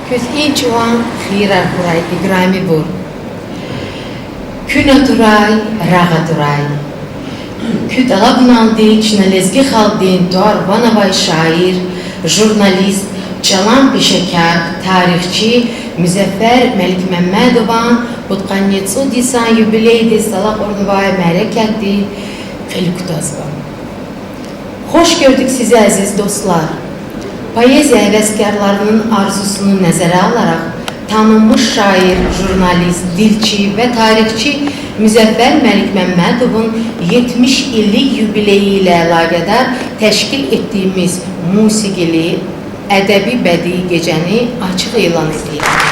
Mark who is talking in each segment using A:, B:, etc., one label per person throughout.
A: Küt inçuan xirar kuray igrami bur. Küna turay, rağa turay. Küt alabnaldi çinalezgi xalqdin tuar vanavay şair, jurnalist, çalan peşəkar, tarixçi Müzəffər Məlikməmmədovan Butqannetsu disan yubileydi salaq ornuvay mərəkətdi Xelkutazva. Xoş gördük sizi əziz dostlar. Poeziya həvəskarlarının arzusunu nəzərə alaraq tanınmış şair, jurnalist, dilçi və tarixçi Müzəffər Məlikməmmədovun 70 illik yubileyi ilə əlaqədar təşkil etdiyimiz musiqili, ədəbi bədii gecəni açıq elan edirəm.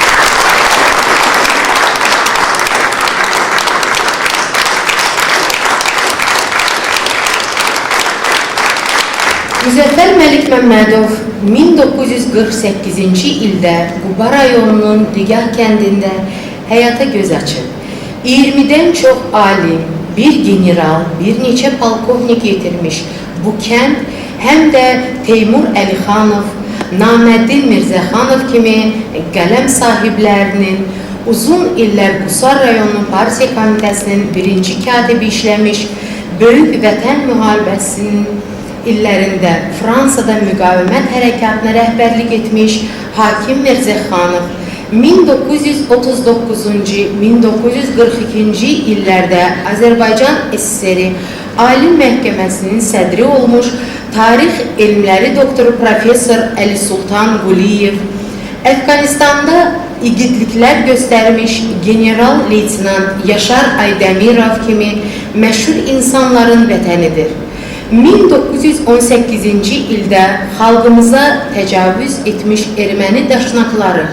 A: Müzəffər Məlikməmmədov 1948-ci ildə Quba rayonunun Digah kəndində həyata göz açıb. 20-dən çox alim, bir general, bir neçə polkovnik yetirmiş bu kənd həm də Teymur Əlixanov, Naməddin Mirzəxanov kimi qələm sahiblərinin uzun illər Qusar rayonu Partiya Komitəsinin birinci katibi işləmiş, Böyük Vətən müharibəsinin illərində Fransada müqavimət hərəkatına rəhbərlik etmiş Hakim Mirzəxanov 1939-cu, 1942-ci illərdə Azərbaycan SSR Ali Məhkəməsinin sədri olmuş tarix elmləri doktoru professor Əli Sultan Quliyev, Əfqanistanda igidliklər göstərmiş general-leytenant Yaşar Aydəmirov kimi məşhur insanların vətənidir. 1918-ci ildə xalqımıza təcavüz etmiş erməni daşnaqları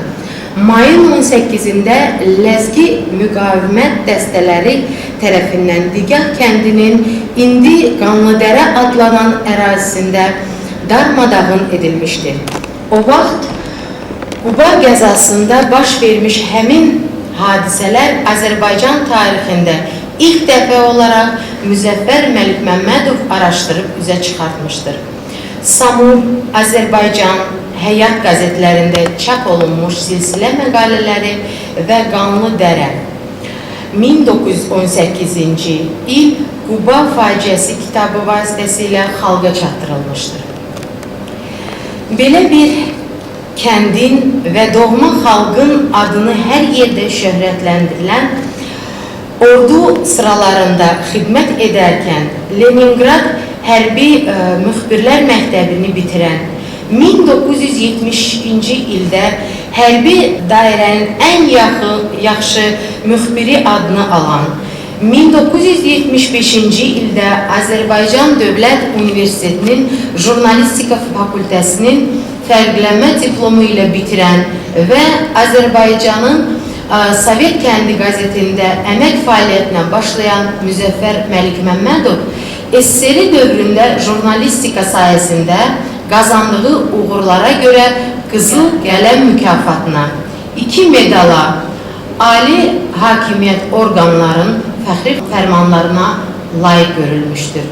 A: mayın 18-də Ləzgi müqavimət dəstələri tərəfindən Digah kəndinin indi Qanlıdərə adlanan ərazisində darmadağın edilmişdir. O vaxt Quba qəzasında baş vermiş həmin hadisələr Azərbaycan tarixində ilk dəfə olaraq Müzəffər Məlikməmmədov araşdırıb üzə çıxartmışdır. Samur, Azərbaycan, Həyat qəzetlərində çap olunmuş silsilə məqalələri və Qanlı Dərə 1918-ci il Quba faciəsi kitabı vasitəsilə xalqa çatdırılmışdır. Belə bir kəndin və doğma xalqın adını hər yerdə şöhrətləndirilən ordu sıralarında xidmət edərkən Leningrad Hərbi Müxbirlər Məktəbini bitirən 1970-ci ildə hərbi dairənin ən yaxşı müxbiri adını alan, 1975-ci ildə Azərbaycan Dövlət Universitetinin Jurnalistika Fakültəsinin fərqlənmə diplomu ilə bitirən və Azərbaycanın Sovet Kəndi qəzetində əmək fəaliyyətinə başlayan Müzəffər Məlikməmmədov SSR dövründə jurnalistika sahəsində qazandığı uğurlara görə Qızıl Qələm mükafatına, 2 medala, ali hakimiyyət orqanların fəxri fərmanlarına layiq görülmüşdür.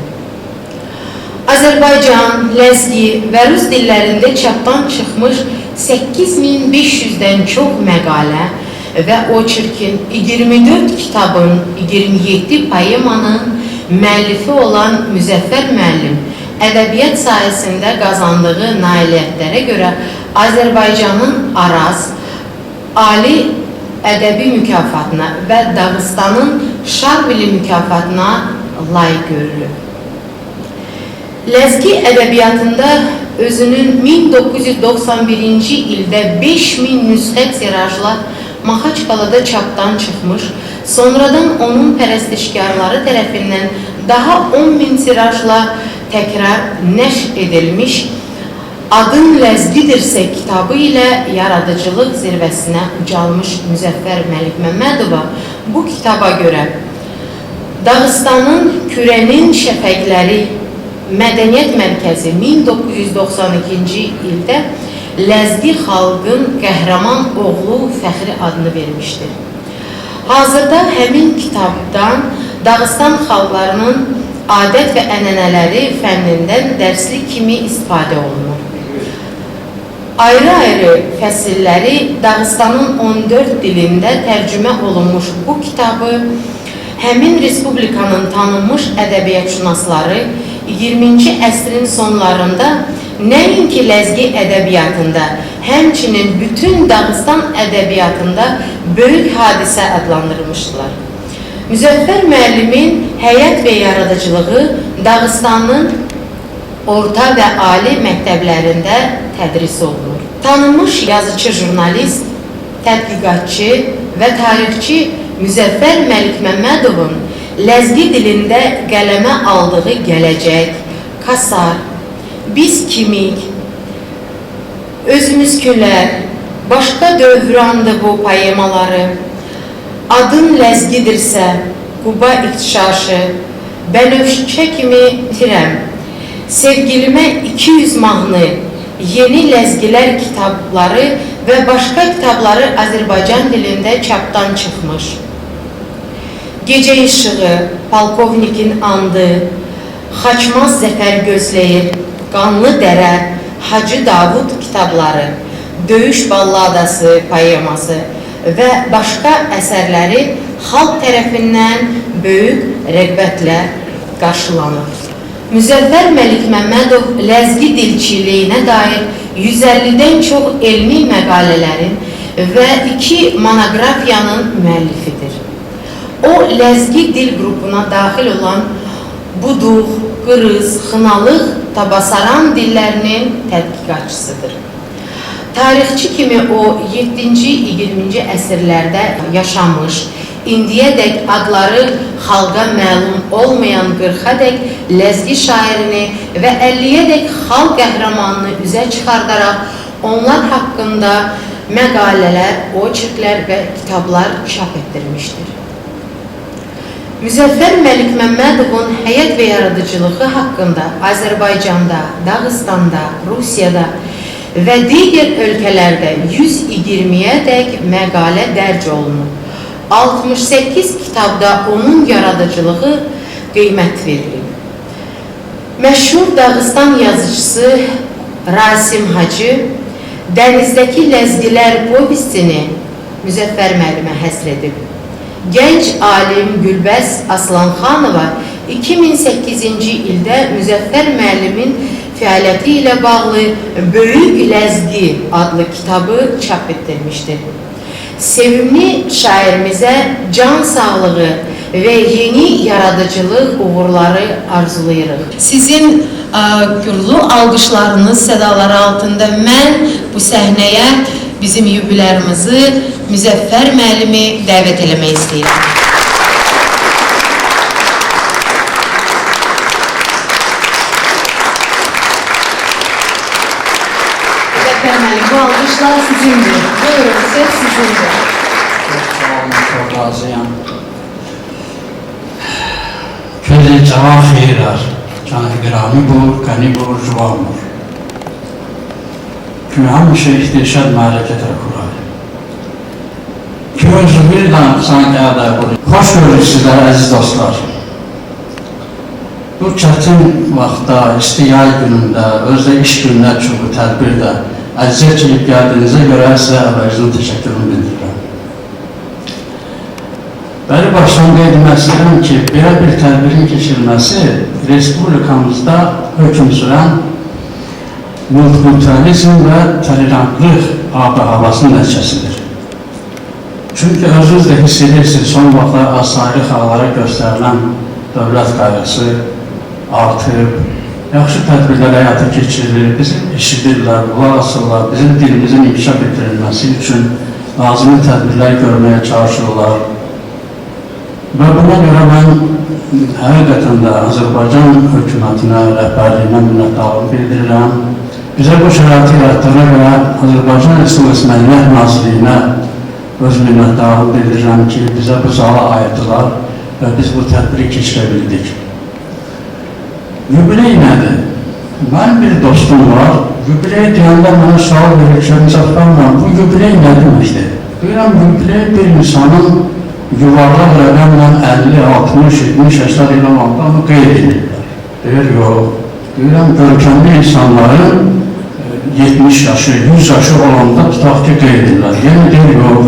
A: Azərbaycan, Ləzgi və rus dillərində çapdan çıxmış 8500-dən çox məqalə və oçerkin 24 kitabın, 27 poemanın müəllifi olan Müzəffər müəllim ədəbiyyat sahəsində qazandığı nailiyyətlərə görə Azərbaycanın Araz Ali Ədəbi mükafatına və Dağıstanın Şarvili mükafatına layiq görülüb. Ləzgi ədəbiyyatında özünün 1991-ci ildə 5000 nüsxə tirajla Maxaçkalada çapdan çıxmış, sonradan onun pərəstişkarları tərəfindən daha 10.000 tirajla təkrar nəşr edilmiş Adın Ləzgidirsə kitabı ilə yaradıcılıq zirvəsinə ucalmış Müzəffər Məlikməmmədova bu kitaba görə Dağıstanın Kürənin Şəfəqləri Mədəniyyət Mərkəzi 1992-ci ildə Ləzgi xalqın qəhrəman oğlu fəxri adını vermişdir. Hazırda həmin kitabdan Dağıstan xalqlarının adət və ənənələri fənnindən dərslik kimi istifadə olunur. Ayrı-ayrı fəsilləri Dağıstanın 14 dilində tərcümə olunmuş bu kitabı həmin respublikanın tanınmış ədəbiyyatşünasları 20-ci əsrin sonlarında nəinki ləzgi ədəbiyyatında, həmçinin bütün Dağıstan ədəbiyyatında böyük hadisə adlandırmışdılar. Müzəffər müəllimin həyat və yaradıcılığı Dağıstanın orta və ali məktəblərində tədris olunur. Tanınmış yazıçı, jurnalist, tədqiqatçı və tarixçi Müzəffər Məlikməmmədovun ləzgi dilində qələmə aldığı Gələcək, Kasar, Biz Kimik, Özümüzkülər, Başqa Dövrandır bu poemaları, Adın Ləzgidirsə, Quba İxtişaşı, Bənövşə kimi tirəm, Sevgilimə 200 mahnı, Yeni Ləzgilər kitabları və başqa kitabları Azərbaycan dilində çapdan çıxmış. Gecə İşığı, Polkovnikin Andı, Xaçmaz Zəfər Gözləyir, Qanlı Dərə, Hacı Davud kitabları, Döyüş Balladası poeması və başqa əsərləri xalq tərəfindən böyük rəğbətlə qarşılanır. Müzəffər Məlikməmmədov ləzgi dilçiliyinə dair 150-dən çox elmi məqalələrin və 2 monoqrafiyanın müəllifidir. O, ləzgi dil qrupuna daxil olan Buduq, Qırız, Xınalıq, Tabasaran dillərinin tədqiqatçısıdır. Tarixçi kimi o, 7-ci, 20-ci əsrlərdə yaşamış, indiyədək adları xalqa məlum olmayan 40-a dək ləzgi şairini və 50-yədək xalq qəhrəmanını üzə çıxardaraq onlar haqqında məqalələr, oçerklər və kitablar çap etdirmişdir. Müzəffər Məlikməmmədovun həyat və yaradıcılığı haqqında Azərbaycanda, Dağıstanda, Rusiyada və digər ölkələrdə 120-yədək məqalə dərc olunub. 68 kitabda onun yaradıcılığı qiymət verilib. Məşhur Dağıstan yazıcısı Rasim Hacı Dənizdəki Ləzgilər povestini Müzəffər müəllimə həsr edib. Gənc alim Gülbəz Aslanxanova 2008-ci ildə Müzəffər müəllimin fəaliyyəti ilə bağlı Böyük Ləzgi adlı kitabı çap etdirmişdir. Sevimli şairimizə can sağlığı və yeni yaradıcılıq uğurları arzulayırıq. Sizin gürlü alqışlarınız sədaları altında mən bu səhnəyə bizim yubilərimizi Müzəffər müəllimi dəvət eləmək istəyirəm. Müzəffər müəllim, bu alqışlar sizindir. Buyurun, söz sizindir.
B: Çox sağ olun, çox razıyam. Közi cavan xeyir can qirami bur, qəni bur, juvan bur. Çünki həmişə ihtişad mərəkətə kurar. Köz birdən sanki ədə bur. Xoş görürük sizləri, əziz dostlar. Bu çətin vaxtda, isti yay günündə, özdə iş gününə çox tədbirdə əziyyət çəkib gəldiyinizə görə sizə əvvəlcədən təşəkkürümü bildirirəm. Bəli, başdan qeyd etmək istəyirəm ki, belə bir tədbirin keçirilməsi respublikamızda hökm sürən multikulturalizm və tolerantlıq ab-havasının nəticəsidir. Çünki özünüz də hiss edirsiniz, son vaxtlar azsaylı xalqlara göstərilən dövlət qayğısı artıb, yaxşı tədbirlər həyata keçirilir, bizi eşidirlər, qulaq asırlar, bizim dilimizin inkişaf etdirilməsi üçün lazımi tədbirlər görməyə çalışırlar. Və buna görə mən həqiqətən də Azərbaycan hökumətinə, rəhbərliyinə minnətdarlıq bildirirəm. Bizə bu şəraiti yaratdığına görə Azərbaycan Respublikası Mədəniyyət Nazirliyinə öz minnətdarlığımı bildirirəm ki, bizə bu zalı ayırdılar və biz bu tədbiri keçirə bildik. Yubiley nədir? Mənim bir dostum var. Yubiley deyəndə mənə sual verir ki, Müzəffər müəllim, bu yubiley nə deməkdir? Deyirəm, yubiley bir insanın yuvarlaq rəqəmlə 50, 60, 70 yaşlar ilə olanda onu qeyd edirlər. Deyir, yox. Deyirəm, görkəmli insanların 70 yaşı, 100 yaşı olanda tutaq ki, qeyd edirlər. Yenə deyir, yox.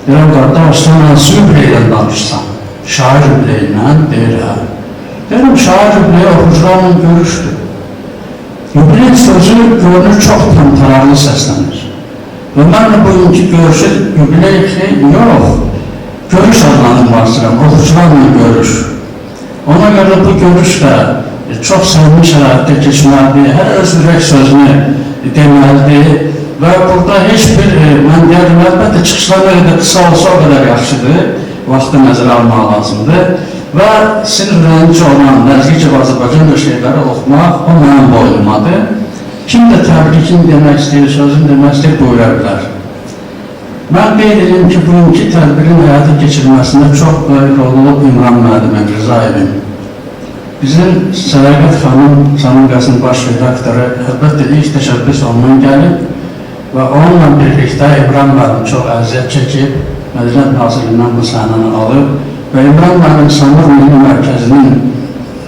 B: Deyirəm, qardaş, sən hansı yubileylə danışsan? Şair yubileylə, deyir, hə. Deyirəm, şair yubileyi oxucularla görüşdür. Yubiley sözü görünür, çox təmtəraqlı səslənir. Və mən də bugünkü görüşü yubiley yox, görüş adlandırmaq istəyirəm, oxucularla görüş. Ona görə bu görüş də çox səmimi şəraitdə keçməlidir, hər öz ürək sözünü deməlidir və burada heç bir, mən deyərdim, əlbəttə çıxışlar nə qədər qısa olsa o qədər yaxşıdır, vaxtı nəzərə almaq lazımdır və sizin ürəyincə olan Ləzgi və Azərbaycan şeirləri oxumaq o mənim boynumadır. Kim də təbrikin demək istəyir, sözün demək istəyir, buyura bilər. Mən qeyd edirəm ki, bugünkü tədbirin həyata keçirilməsində çox böyük rol olub İmran müəllim Rızayevin. Bizim Sədaqət xanım, Samurqasının baş redaktoru, əlbəttə ilk təşəbbüs ondan gəlib və onunla birlikdə İmran müəllim çox əziyyət çəkib, Mədəniyyət Nazirliyindən bu səhnəni alıb və İmran müəllim Samur Milli Mərkəzinin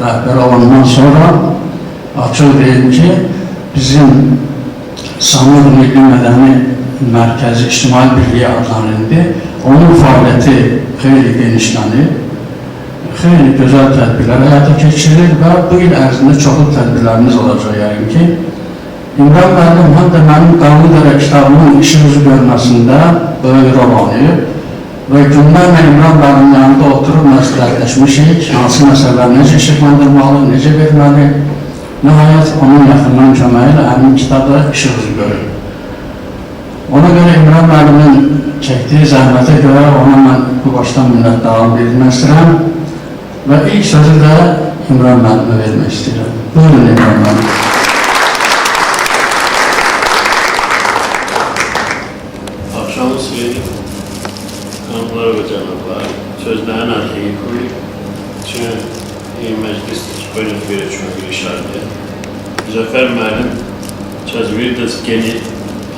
B: rəhbəri olandan sonra açıq deyim ki, bizim Samur Milli Mədəni Mərkəzi İctimai Birliyi adlanır indi. Onun fəaliyyəti xeyli genişlənib, xeyli gözəl tədbirlər həyata keçirilir və bu il ərzində çoxlu tədbirlərimiz olacaq yəqin ki. İmran müəllim həm də mənim Qanlıdərə kitabımın işıq üzü görməsində böyük rol oynayıb və günlərlə İmran müəllimin yanında oturub məsləhətləşmişik, hansı məsələləri necə işıqlandırmalı, necə verməli. Nəhayət onun yaxından köməyi ilə həmin kitab da işıq üzü görür. Ona görə İmran müəllimin çəkdiyi zəhmətə görə ona mən bu başdan minnətdarlığımı bildirmək istəyirəm və ilk sözü də İmran müəllimə vermək istəyirəm. Buyurun İmran müəllim.
C: Axşamınız xeyir, xanımlar və cənablar, sözlərin arxeyi koyub, çünki məclis böyle üçün bir işarədir. Müzəffər müəllim Çazvirdas geni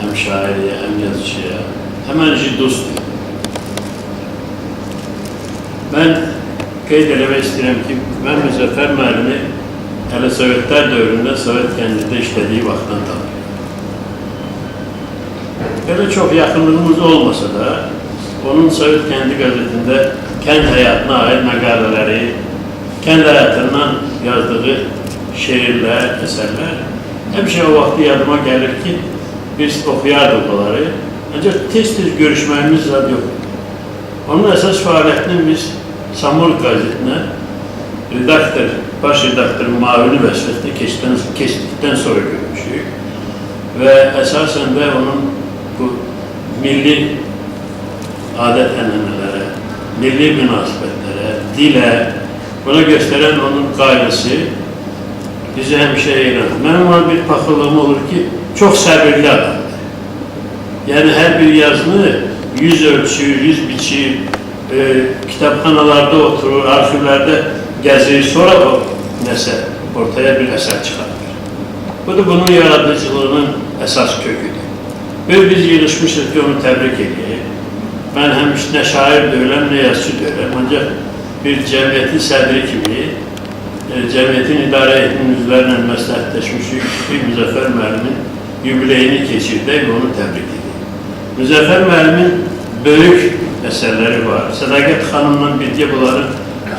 C: həm şairiyə, həm yazıcıya, həmən dostdur. Mən qeyd eləmək istəyirəm ki, mən Müzəffər müəllimi hələ Sovetlər dövründə Sovet kəndində işlədiyi vaxtdan tanıyıram. Belə çox yaxınlığımız olmasa da, onun Sovet kəndi qəzetində kənd həyatına aid məqalələri, kənd həyatından yazdığı şeirlər, əsərlər, həmişə o vaxtı yadıma gəlir ki, biz oxuyardıq onları, ancaq tez-tez görüşməyimiz zad yox. Onun əsas fəaliyyətini biz Samur qəzetinə redaktor, baş redaktorun mavini vəzifəsini keçdikdən sonra görmüşük və əsasən də onun bu milli adət-ənənələrə, milli münasibətlərə, dilə, buna göstərən onun qayğısı bizi həmişə eyrənir. Mənim ona bir paxıllığım olur ki, çox səbirli adamdır. Yəni, hər bir yazını yüz ölçür, yüz biçir, kitabxanalarda oturur, arxivlərdə gəzir, sonra o nəsə ortaya bir əsər çıxardır. Bu da bunun yaradıcılığının əsas köküdür. Və biz yığışmışıq ki, onu təbrik edəyik. Mən həm nə şair deyiləm, nə yazıcı deyiləm, ancaq bir cəmiyyətin sədri kimi, cəmiyyətin idarə etminin üzvlərlə məsləhətləşmişik ki, Müzəffər müəllimin yubileyini keçirdək və onu təbrik edək. Müzəffər müəllimin böyük əsərləri var. Sədaqət xanımla birgə bunların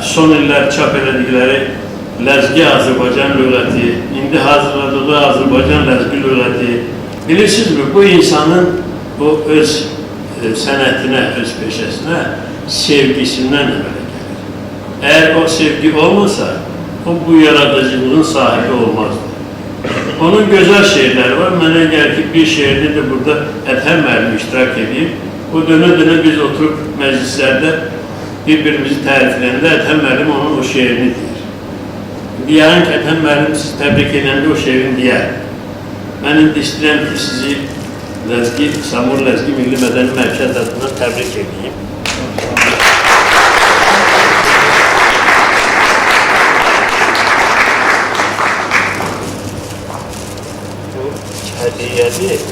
C: son illər çap elədikləri Ləzgi Azərbaycan lüğəti, indi hazırladığı Azərbaycan Ləzgi lüğəti. Bilirsinizmi, bu insanın bu öz sənətinə, öz peşəsinə sevgisindən əmələ gəlir. Əgər o sevgi olmasa, o bu yaradıcılığın sahibi olmazdı. Onun gözəl şeirləri var. Mənə gəlir ki, bir şeirdə də burada Ədhəm müəllim iştirak edib. O dönə-dönə biz oturub məclislərdə bir-birimizi tərifləyəndə Ədhəm müəllim onun o şeirini deyir. Deyərin ki, Ədhəm müəllim sizi təbrik edəndə o şeirini deyər. Mən indi istəyirəm ki, sizi Ləzgi, Samur Ləzgi Milli Mədəni Mərkəz adından təbrik edeyim. Bu hədiyyədir.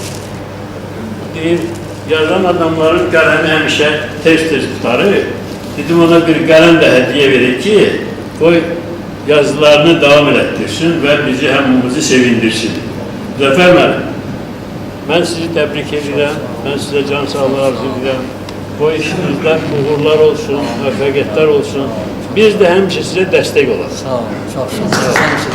C: Deyir, yazan adamların qələmi həmişə tez-tez qurtarır. Dedim ona bir qələm də hədiyyə verir ki, qoy yazılarını davam elətdirsin və bizi hamımızı sevindirsin. Zəfər müəllim, Mən sizi təbrik edirəm, mən sizə can sağlığı arzu edirəm. Bu işinizdə uğurlar olsun, müvəffəqiyyətlər olsun. Biz də həmişə sizə dəstək olarıq.
B: Sağ olun, çox sağ olun. Həmişə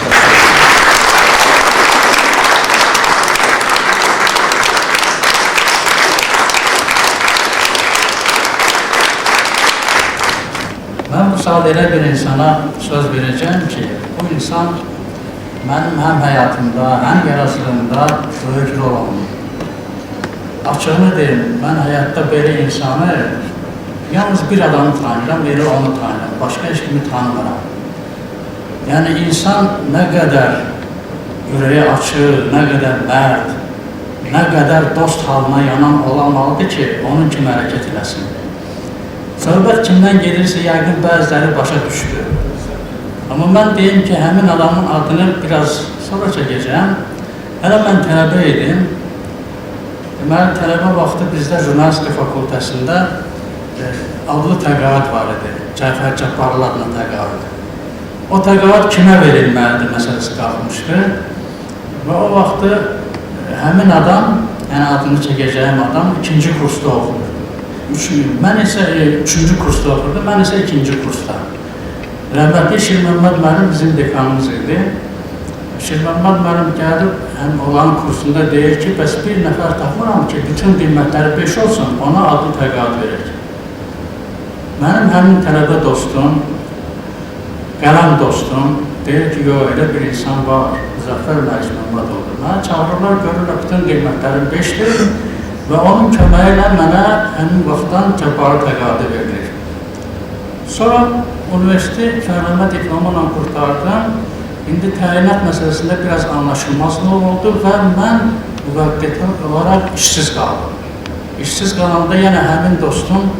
B: Mən bu saat elə bir insana söz verəcəyəm ki, bu insan mənim həm həyatımda, həm yaradıcılığımda böyük rol oynayır. Açığını deyim, mən həyatda belə insanı yalnız bir adamı tanıyıram, elə onu tanıyıram. Başqa heç kimi tanımıram. Yəni insan nə qədər ürəyi açıq, nə qədər mərd, nə qədər dost halına yanan olamalıdır ki, onun kimi hərəkət eləsin. Söhbət kimdən gedirsə, yəqin bəziləri başa düşdü. Amma mən deyim ki, həmin adamın adını biraz sonra çəkəcəm. Hələ mən tələbə idim. Deməli, tələbə vaxtı bizdə jurnalistika fakültəsində adlı təqaüd var idi. Cəfər Cabbarlı adına təqaüd. O təqaüd kimə verilməlidir məsələsi qalxmışdı. Və o vaxtı həmin adam, yəni adını çəkəcəyim adam ikinci kursda oxuyur. Mən isə üçüncü kursda oxuyurdum, mən isə ikinci kursda. Rəhmətli Şirməmməd müəllim bizim dekanımız idi. Şirməmməd müəllim gəlib, həm onların kursunda deyir ki, bəs bir nəfər tapmıram ki, bütün qiymətləri 5 olsun, ona adlı təqaüd verək. Mənim həmin tələbə dostum, qələm dostum deyir ki, yox, elə bir insan var, Müzəffər Məlikməmməd oldu. Mənə çağırırlar, görürlər, bütün qiymətlərim 5-dir və onun köməyi ilə mənə həmin vaxtdan Cabbarlı təqaüdü verilir. Sonra universitet fərqlənmə diplomu ilə qurtardım. İndi təyinat məsələsində biraz anlaşılmazlıq oldu və mən müvəqqəti olaraq işsiz qaldım. İşsiz qalanda yenə həmin dostum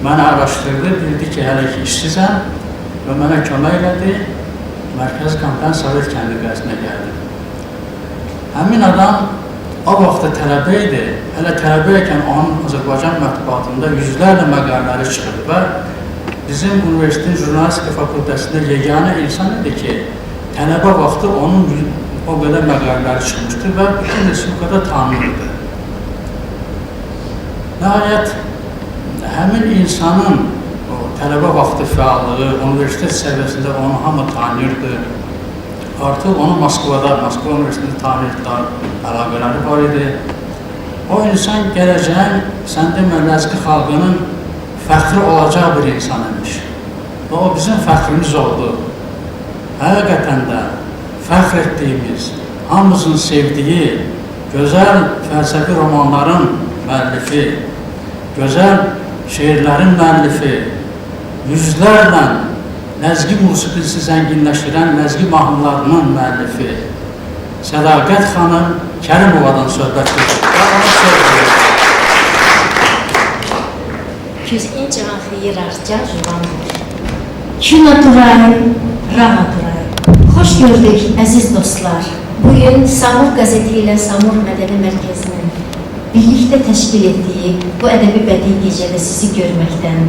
B: məni araşdırdı, bildi ki, hələ ki işsizəm və mənə kömək elədi. Mərkəzi Komitənin Sovet kəndi qəzinə gəldim. Həmin adam o vaxtda tələbə idi. Hələ tələbə ikən onun Azərbaycan mətbuatında yüzlərlə məqalələri çıxırdı və bizim universitetin jurnalistika fakültəsində yeganə insan idi ki, tələbə vaxtı onun o qədər məqalələri çıxmışdı və bütün respublikada tanınırdı. Nəhayət, həmin insanın o tələbə vaxtı fəallığı, universitet səviyyəsində onu hamı tanıyırdı. Artıq onu Moskvada, Moskva Universitetində tanıyırdılar, əlaqələri var idi. O insan gələcəyin, sən demə, Ləzgi xalqının fəxri olacaq bir insan imiş. Və o bizim fəxrimiz oldu. Həqiqətən də fəxr etdiyimiz, hamımızın sevdiyi gözəl fəlsəfi romanların müəllifi, gözəl şeirlərin müəllifi, yüzlərlə Ləzgi musiqisi zənginləşdirən Ləzgi mahnılarının müəllifi Sədaqət xanım Kərimovadan söhbət gedir. Və ona söz verirəm.
D: Kinoturay, Ravaturay. Xoş gördük əziz dostlar. Bugün Samur qəzeti ilə Samur Mədəni Mərkəzinin birlikdə təşkil etdiyi bu ədəbi bədii gecədə sizi görməkdən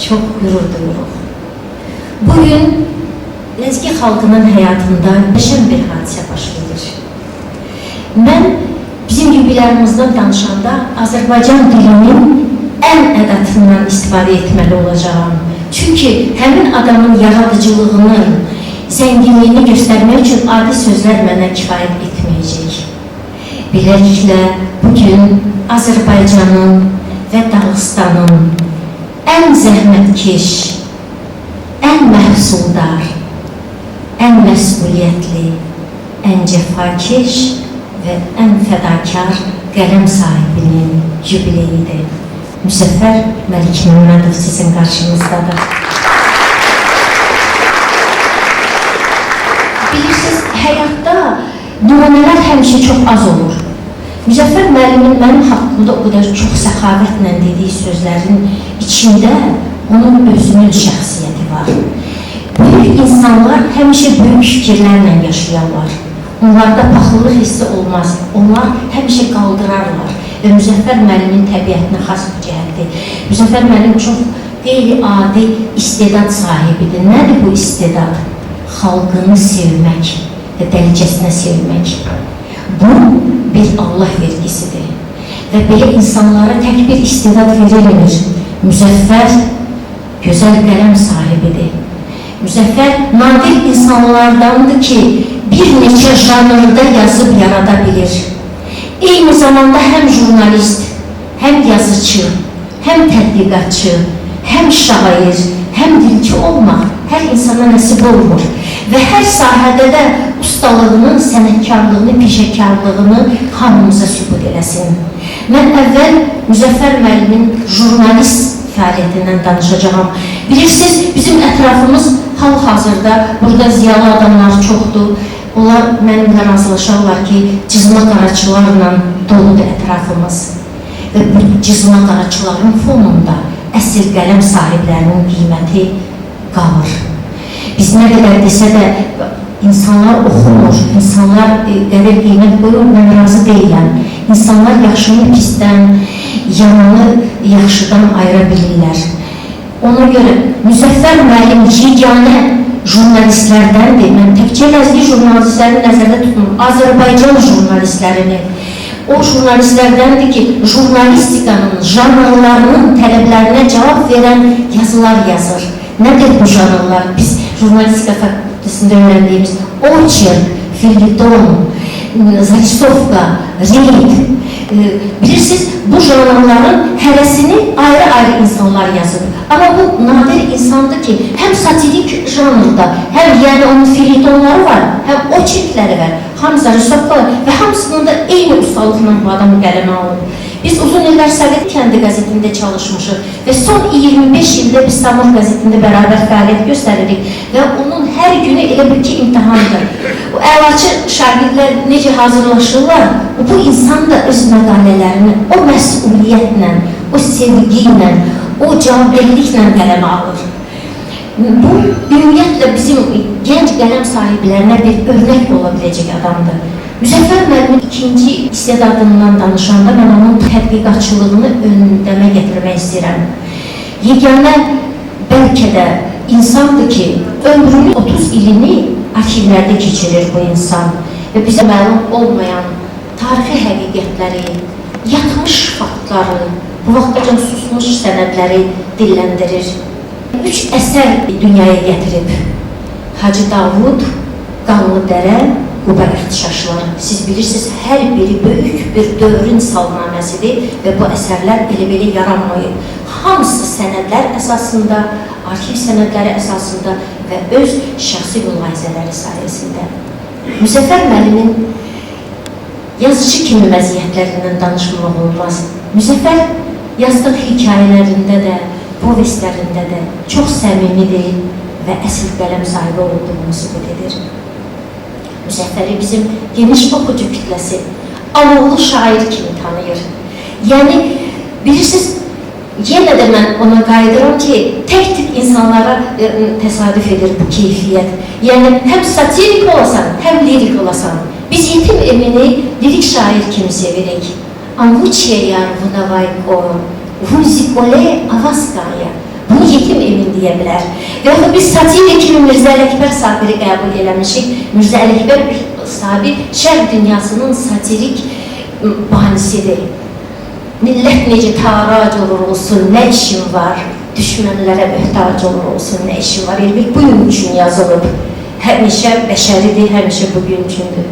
D: çox qürur duyuruq. Bugün Ləzgi xalqının həyatında qəşəng bir hadisə baş verir. Mən bizim yubilərimizdən danışanda Azərbaycan dilinin ən ədətından istifadə etməli olacağam. Çünki həmin adamın yaradıcılığının zənginliyini göstərmək üçün adi sözlər mənə kifayət etməyəcək. Beləliklə, bugün Azərbaycanın və Dağıstanın ən zəhmətkeş, ən məhsuldar, ən məsuliyyətli, ən cəfakeş və ən fədakar qələm sahibinin jubileyidir. Müzəffər Məlikməmmədov sizin qarşınızdadır. Bilirsiniz, həyatda nümunələr həmişə çox az olur. Müzəffər müəllimin mənim haqqımda o qədər çox səxavətlə dediyi sözlərin içində onun özünün şəxsiyyəti var. Böyük insanlar həmişə böyük fikirlərlə yaşayarlar. Onlarda paxıllıq hissi olmaz. Onlar həmişə qaldırarlar. Və Müzəffər müəllimin təbiətinə xas bir cəhətdir. Müzəffər müəllim çox qeyri-adi istedad sahibidir. Nədir bu istedad? Xalqını sevmək və dəlicəsinə sevmək. Bu bir Allah vergisidir. Və belə insanlara tək bir istedad verilmir. Müzəffər gözəl qələm sahibidir. Müzəffər nadir insanlardandır ki, bir neçə janrda yazıb yarada bilir. Eyni zamanda həm jurnalist, həm yazıcı, həm tədqiqatçı, həm şair, həm dilçi olmaq hər insana nəsib olmur. Və hər sahədə də ustalığını, sənətkarlığını, peşəkarlığını hamımıza sübut eləsin. Mən əvvəl Müzəffər müəllimin jurnalist fəaliyyətindən danışacağam. Bilirsiniz, bizim ətrafımız hal-hazırda burada ziyalı adamlar çoxdur. Onlar mənimlə razılaşarlar ki, cızma qaraçılarla doludur ətrafımız. Və bu cızma qaraçıların fonunda əsl qələm sahiblərinin qiyməti qalır. Biz nə qədər desə də insanlar oxumur, insanlar qədər qiymət qoyur, mən razı deyiləm. İnsanlar yaxşını pisdən, yamanı yaxşıdan ayıra bilirlər. Ona görə Müzəffər müəllim yeganə jurnalistlərdəndir. Mən təkcə Ləzgi jurnalistlərini nəzərdə tutmuram, Azərbaycan jurnalistlərini. O jurnalistlərdəndir ki, jurnalistikanın, janrlarının tələblərinə cavab verən yazılar yazır. Nədir bu janrlar? Biz jurnalistika fakültəsində öyrəndiyimiz oçerk, felyeton, zarisovka, reyd. Bilirsiniz, bu janrların hərəsini ayrı-ayrı insanlar yazıb. Amma bu nadir insandır ki, həm satirik janrda, həm yəni onun felyetonları var, həm oçerkləri var, həm zarisovkalar və hamısının da eyni ustalıqla bu adam qələmə alıb. Biz uzun illər Sovet kəndi qəzetində çalışmışıq və son 25 ildə biz Samur qəzetində bərabər fəaliyyət göstəririk və onun hər günü elə bil ki, imtahandır. O əlaçı şagirdlər necə hazırlaşırlar, bu insan da öz məqalələrini o məsuliyyətlə, o sevgi ilə, o cavabdehliklə qələmə alır. Bu, ümumiyyətlə bizim gənc qələm sahiblərinə bir örnək ola biləcək adamdır. Müzəffər müəllimin ikinci istedadından danışanda mən onun tədqiqatçılığını öndəmə gətirmək istəyirəm. Yeganə bəlkə də insandır ki, ömrünün 30 ilini arxivlərdə keçirir bu insan və bizə məlum olmayan tarixi həqiqətləri, yatmış faktları, bu vaxtacan susmuş sənədləri dilləndirir. 3 əsər dünyaya gətirib. Hacı Davud, Qanlı Dərə, Quba İxtişaşları. Siz bilirsiniz, hər biri böyük bir dövrün salnaməsidir və bu əsərlər elə-belə yaranmayıb. Hamısı sənədlər əsasında, arxiv sənədləri əsasında və öz şəxsi mülahizələri sayəsində. Müzəffər müəllimin yazıcı kimi məziyyətlərindən danışmaq olmaz. Müzəffər yazdığı hekayələrində də, povestlərində də çox səmimidir və əsl qələm sahibi olduğunu sübut edir. Müzəffəri bizim geniş oxucu kütləsi alovlu şair kimi tanıyır. Yəni, bilirsiniz, yenə də mən ona qayıdıram ki, tək-tək insanlara təsadüf edir bu keyfiyyət. Yəni, həm satirik olasan, həm lirik olasan. Biz Yetim Emini lirik şair kimi sevirik. Anvuçiye yar vunavayko, vunzikole avaskaya. Bunu Yetim Emin deyə bilər. Və yaxud biz satirik kimi Mirzə Ələkbər Sabiri qəbul eləmişik. Mirzə Ələkbər Sabir şərq dünyasının satirik banisidir. Millət necə tarac olur olsun, nə işin var? Düşmənlərə möhtac olur olsun, nə işin var? Elə bil bu gün üçün yazılıb. Həmişə bəşəridir, həmişə bugün üçündür.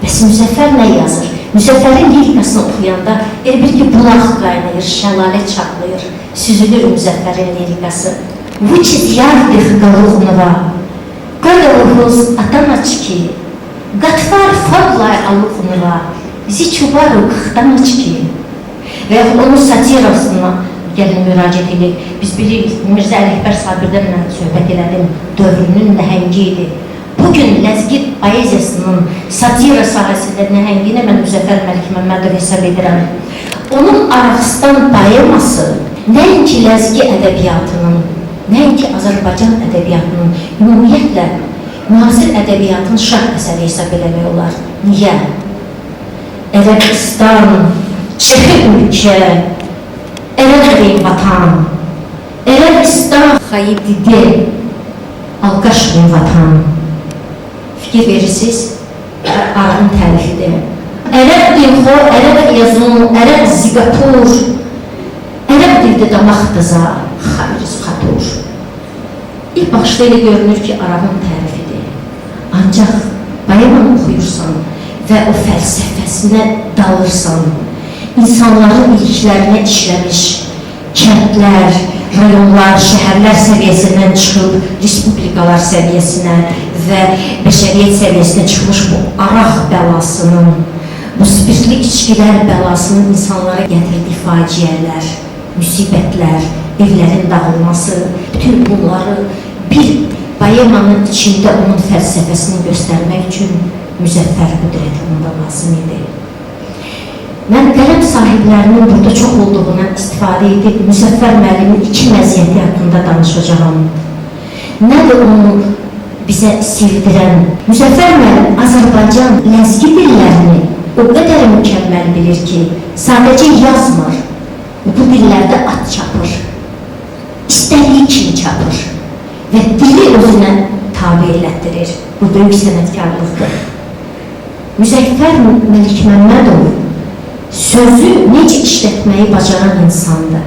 D: Bəs Müzəffər nə yazır? Müzəffərin lirikasını oxuyanda elə bil ki, bulaq qaynayır, şəlalə çatlayır, süzülür Müzəffərin lirikası. Vuçit yardih qaluğnova, qadalğuz atanaçki, qatvar fadlay aluğnova, ziçubaru qıxtanaçki. Və yaxud onun satirasına gəlin müraciət edək. Biz bilirik, Mirzə Ələkbər Sabirdən mən söhbət elədim, dövrünün nəhəngi idi. Bugün Ləzgi poeziyasının satira sahəsində nəhəngini mən Müzəffər Məlikməmmədov hesab edirəm. Onun Araqistan poeması nəinki Ləzgi ədəbiyyatının, nəinki Azərbaycan ədəbiyyatının, ümumiyyətlə müasir ədəbiyyatın şah əsəri hesab eləmək olar. Niyə? Ərəbistan, Çexi ülkə, Ərəb vatan, Ərəbistan xayidide, alqaş vatan. Fikir verirsiniz, arağın tərifidir. Ərəb dilxo, ərəb yazun, ərəb ziqatur, ərəb dildə damaqdıza, xariz xatur. İlk baxışda elə görünür ki, arağın tərifidir. Ancaq poemanı oxuyursan və o fəlsəfəsinə dalırsan, insanların iliklərinə işləmiş kəndlər, rayonlar, şəhərlər səviyyəsindən çıxıb respublikalar səviyyəsinə və bəşəriyyət səviyyəsinə çıxmış bu araq bəlasının, bu spirtli içkilər bəlasının insanlara gətirdiyi faciələr, müsibətlər, evlərin dağılması, bütün bunları bir poemanın içində onun fəlsəfəsini göstərmək üçün Müzəffər qüdrəti onda lazım idi. Mən qələm sahiblərinin burada çox olduğundan istifadə edib Müzəffər müəllimin iki məziyyəti haqqında danışacağam. Nədir onu bizə sevdirən? Müzəffər müəllim Azərbaycan ləzgi dillərini o qədər mükəmməl bilir ki, sadəcə yazmır, bu dillərdə at çapır, istədiyi kimi çapır və dili özünə tabi elətdirir. Bu böyük sənətkarlıqdır. Müzəffər Məlikməmmədov sözü necə işlətməyi bacaran insandır.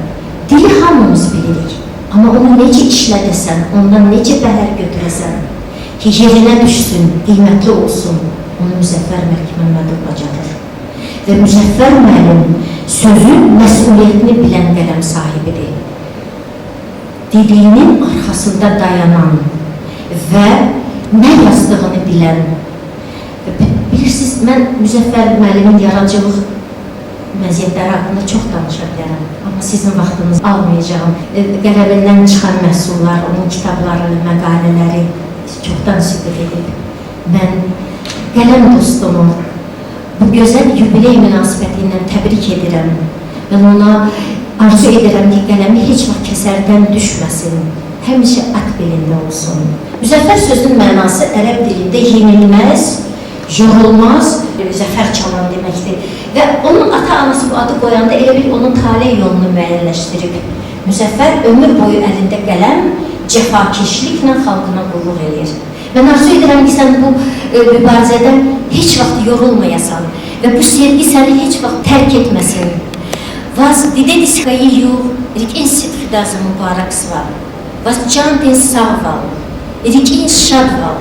D: Dili hamımız bilirik, amma onu necə işlədəsən, ondan necə bəhər götürəsən ki, yerinə düşsün, qiymətli olsun, onu Müzəffər Məlikməmmədov bacarır. Və Müzəffər müəllim sözün məsuliyyətini bilən qələm sahibidir. Dediyinin arxasında dayanan və nə yazdığını bilən. Bilirsiniz, mən Müzəffər müəllimin yaradıcılıq məziyyətləri haqqında çox danışa bilərəm, amma sizin vaxtınızı almayacağım. Qələmindən çıxan məhsullar, onun kitabları, məqalələri çoxdan sübut edib. Mən qələm dostumu bu gözəl yubiley münasibəti ilə təbrik edirəm. Mən ona arzu edirəm ki, qələmi heç vaxt kəsərdən düşməsin, həmişə at belində olsun. Müzəffər sözünün mənası ərəb dilində yenilməz, yorulmaz, zəfər çalan deməkdir. Və onun ata-anası bu adı qoyanda elə bil onun taley yolunu müəyyənləşdirib. Müzəffər ömür boyu əlində qələm, cəfakeşliklə xalqına qulluq eləyir. Mən arzu edirəm ki, sən bu mübarizədə heç vaxt yorulmayasan və bu sevgi səni heç vaxt tərk etməsin. Vaz didedis kayiyu, rikin sidxidaz mübarək sval. Vaz can din sağ val, rikin şad val,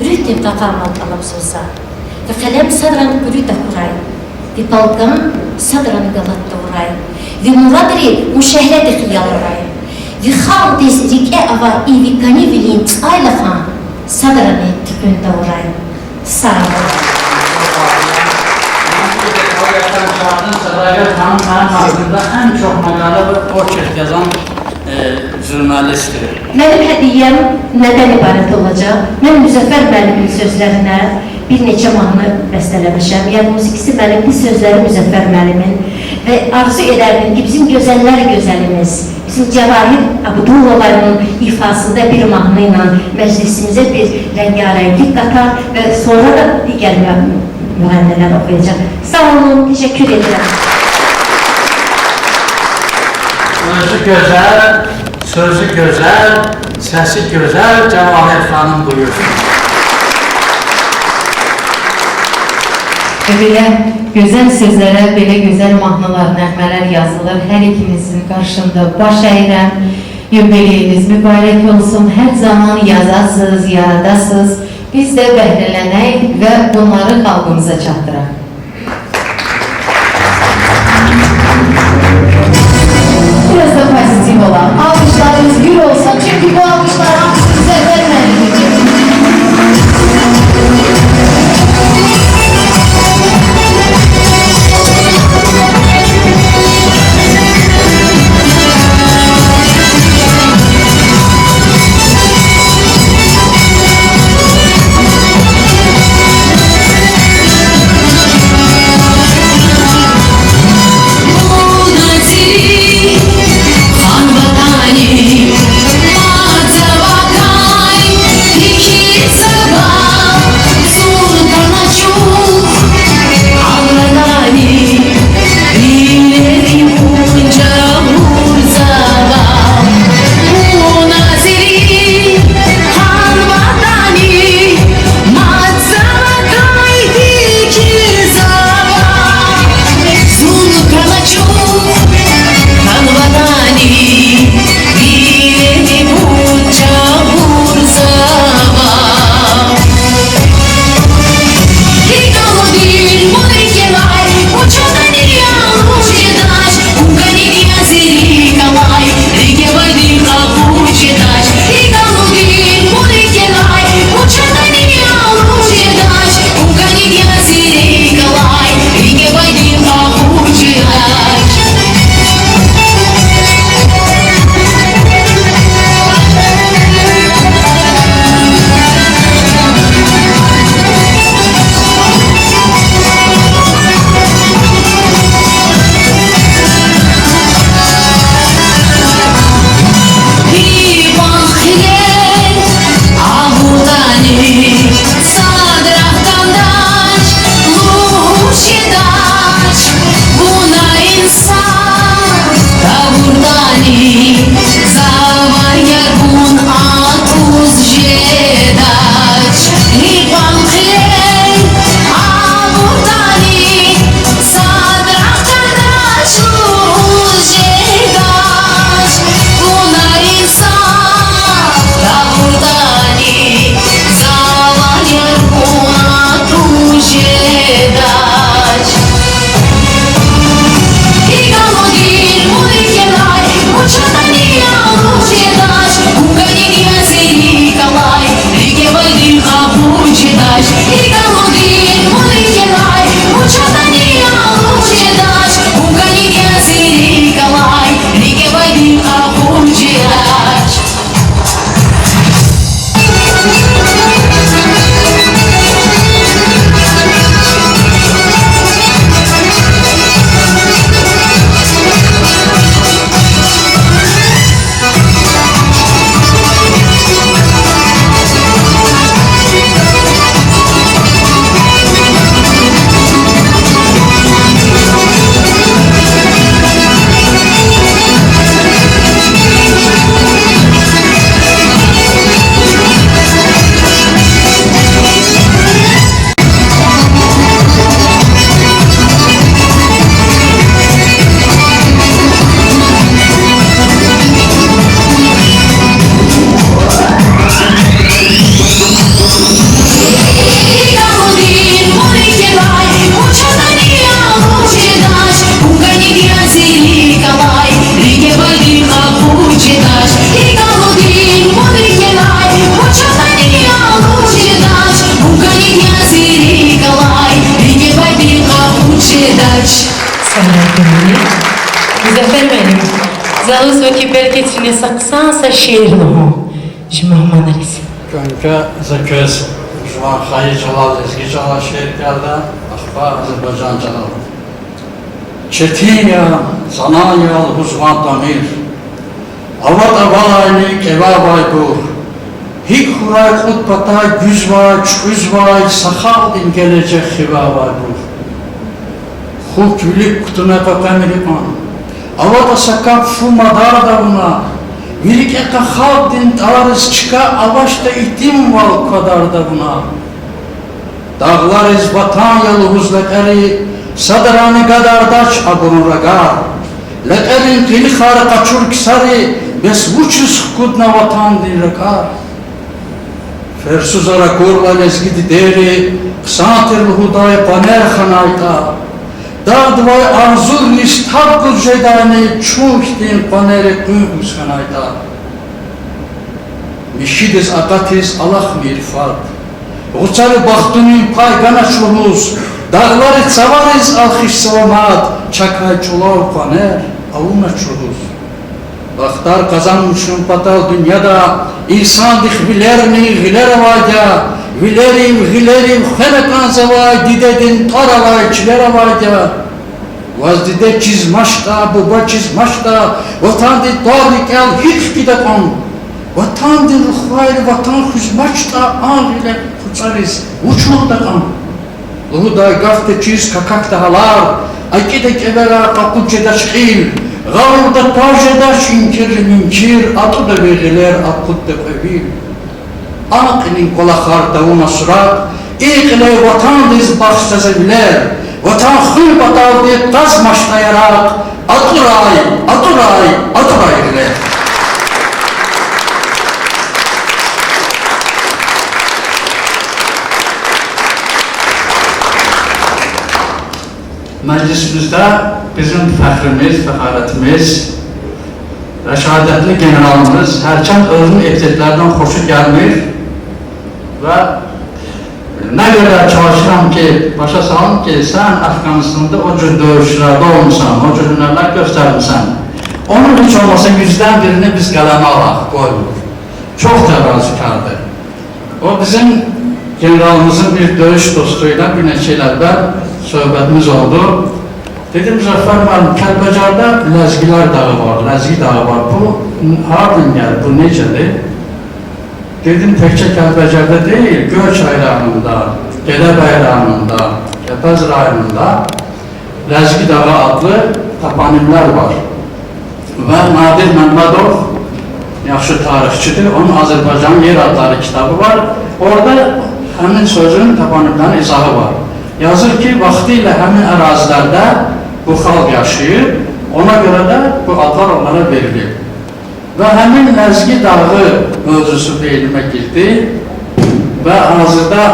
D: rühtin qaqamal talabsızsa. Və qələm sadran qürü da xuray, və balqan sadran qalat doğray, və muradri müşəhlədi xiyalray, və xaldiz rikə ava ivikani vilin aylaxan sadrani tükün doğray. Sağ olun.
B: Sədaqət xanım mənim haqqında ən çox məqalə və portret yazan jurnalistdir.
D: Mənim hədiyyəm nədən ibarət olacaq? Mən Müzəffər müəllimin sözlərinə bir neçə mahnı bəstələmişəm. Yəni, musiqisi mənimdir, sözləri Müzəffər müəllimin. Və arzu edərdim ki, bizim gözəllər gözəlimiz, bizim Cəvahir Abdullovanın ifasında bir mahnı ilə məclisimizə bir rəngarənglik qatar və sonra da digər müğənnilər oxuyacaq. Sağ olun, təşəkkür edirəm.
B: Özü gözəl, sözü gözəl, səsi gözəl Cəvahir xanım buyursun.
A: Və belə gözəl sözlərə, belə gözəl mahnılar, nəğmələr yazılır. Hər ikinizin qarşında baş əyirəm. Yubileyiniz mübarək olsun. Hər zaman yazasınız, yaradasınız. Biz də bəhrələnək və bunları xalqımıza çatdıraq. Biraz da pozitif olan. Alkışlarımız gür olsun. Çünkü bu alkışlar hamısı Müzəffər müəllim üçün. Daha doğrusu ki belki tinesa şehir no. Jumahmanaris.
B: Gönka Zakes Juan Celal Lezgi Celal şehir geldi. Axba Azerbaycan Celal. Çetin ya, sana ya, huzvan damir. Avat avalayni kevabay bur. Hik huray kutbata güzvay, çüzvay, saxal din gelecek xivavay bur. Xuk vilik kutuna qaqamiriqan. Avata sakap fumadar da buna. Mirik eka xalq din tarız çıka avaşta itim val kadar da buna. Dağlar iz vatan yalı huzlekeri, sadarani kadardaç aburun ragar. Lekerin qili xarı qaçur kisari, bes vuçus kudna vatan din rakar. Fersuzara kurla lezgidi deri, kısatir huday paner xanayta. Dağdvay arzur nistab jedani çuhtin paneri kuygus xanayta. Mişidiz aqatiz Allah mirfat. Ğuçarı baxtunun paygana çuluz. Dağları çavariz alxiş sıvamat. Çakay çulav paner avuna çuluz. Baxtar kazanmışın patal dünyada. İnsan dixvilerni giler avayda. Vilerim gilerim xenekan zavay didedin taralay çiler avayda. Vazdide çizmaşta buba çizmaşta. Vatan di tarikel hiç gidekon. Vatan din ruhvayr vatan xüzmaçta an ile kutsarız uçuldakan. Luhuday gafte çiz kakak halar. Aykide kevela kakuceda şkhil. Gavurda tajeda şinkir minkir. Atu da vegiler akut da kevil. Akinin kolakar davuna surat. İkle vatan diz baxştazebiler. Vatan xül batal di qazmaştayarak. Aturay, aturay, aturay ile. Məclisimizdə bizim fəxrimiz, fəxarətimiz, rəşadətli generalımız hərçənd özünün epitetlərdən xoşu gəlmir və nə qədər çalışıram ki, başa salım ki, sən Əfqanistanda o cür döyüşlərdə olmusan, o cür hünərlər göstərmisən. Onun heç olmasa 100-dən birini biz qələmə alaq, qoymur. Çox təvazökardır. O bizim generalımızın bir döyüş dostuyla bir neçə il əvvəl söhbətimiz oldu. Dedim, Müzəffər müəllim, Kəlbəcərdə Ləzgilər dağı var, Ləzgi dağı var. Bu, hardan gəlir, bu necədir? Dedim, təkcə Kəlbəcərdə deyil, Göyçay rayonunda, Gədəbəy rayonunda, Kəpəz rayonunda Ləzgi dağı adlı toponimlər var. Və Nadir Məmmədov yaxşı tarixçidir, onun Azərbaycanın yer adları kitabı var. Orada həmin sözün toponimlərin izahı var. Yazır ki, vaxtilə həmin ərazilərdə bu xalq yaşayır, ona görə də bu adlar onlara verilir. Və həmin Ləzgi dağı mövzusu beynimə girdi və hazırda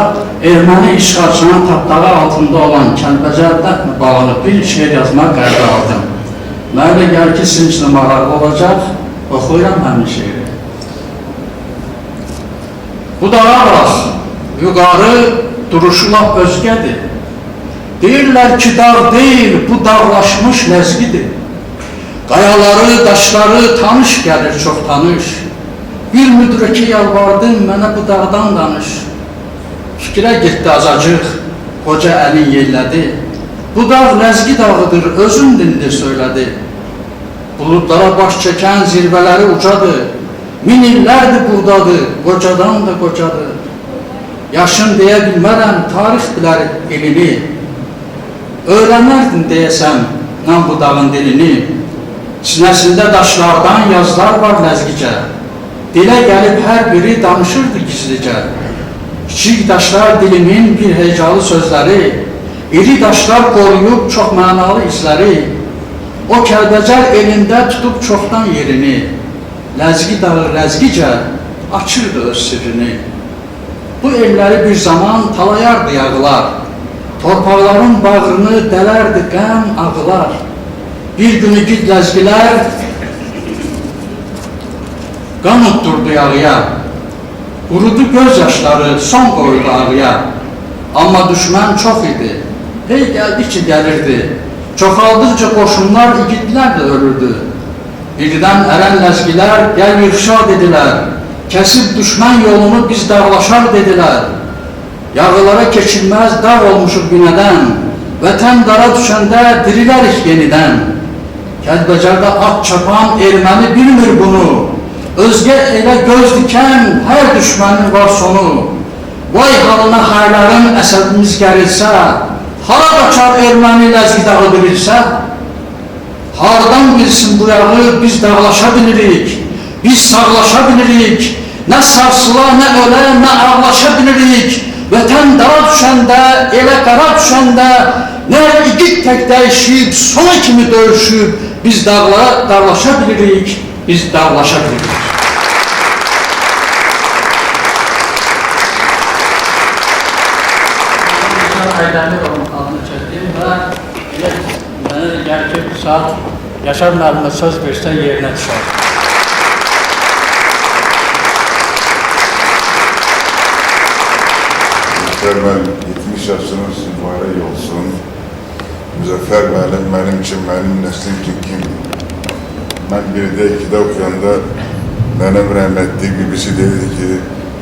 B: erməni işğalçının tapdağı altında olan Kəlbəcərdə bağlı bir şeir yazmaq qərarı aldım. Mənə də gəlir ki, sizin üçün maraqlı olacaq, oxuyuram həmin şeiri. Bu dağa bax, yuqarı duruşu lap özgədir. Deyirlər ki, dağ deyil, bu dağlaşmış ləzgidir. Qayaları, daşları tanış gəlir, çox tanış. Bir müdrikə yalvardım, mənə bu dağdan danış. Fikrə getdi azacıq, qoca əlin yellədi. Bu dağ ləzgi dağıdır, özün dindi söylədi. Buludlara baş çəkən zirvələri ucadır. Min illərdir buradadır, qocadan da qocadır. Yaşın deyə bilmərəm, tarix bilər elini. Öyrənərdin deyəsən, mən bu dağın dilini. Sinəsində daşlardan yazılar var ləzgicə. Dilə gəlib hər biri danışırdı gizlicə. Kiçik daşlar dilimin bir hecalı sözləri, iri daşlar qoruyub çox mənalı izləri. O Kəlbəcər elində tutub çoxdan yerini, Ləzgi dağı ləzgicə açırdı öz sirrini. Bu elləri bir zaman talayardı yağılar, torpaqların bağrını dələrdi qəm ağılar. Bir gün igid ləzgilər qan utdurdu yağıya, qurudu göz yaşları son qoydu ağıya. Amma düşmən çox idi, hey gəldikcə gəlirdi, çoxaldıqca qoşunlar igidlər də ölürdü. Birdən ərən ləzgilər gəl yığışa dedilər. Kəsib düşmən yolunu biz dağlaşar dedilər. Yağılara keçilməz dağ olmuşuq binədən. Vətən dara düşəndə dirilərik yenidən. Kəlbəcərdə at çapan erməni bilmir bunu. Özgə elə göz dikən hər düşmənin var sonu. Vay halına hayların əsəbimiz gərilsə, hara qaçar erməni ləzgi dağı bilirsə? Hardan bilsin bu yağı biz dağlaşa bilirik, biz sağlaşa bilirik, nə sarsıla, nə ölə, nə ağlaşa bilirik. Vətən dara düşəndə, elə qara düşəndə, nə igid tək dəyişib, sona kimi döyüşüb, biz dağlaşa bilirik, biz dağlaşa bilirik. Aydemirov'un adını çəkdim və elə mənə də gəlir ki, bu saat Yaşar müəllimə söz versə yerinə düşər.
E: Müzəffər müəllim 70 yaşınız mübarək olsun. Müzəffər müəllim mənim üçün, mənim nəslim üçün kimdir? Mən 1-də, 2-də oxuyanda nənəm rəhmətli bibisi deyirdi ki,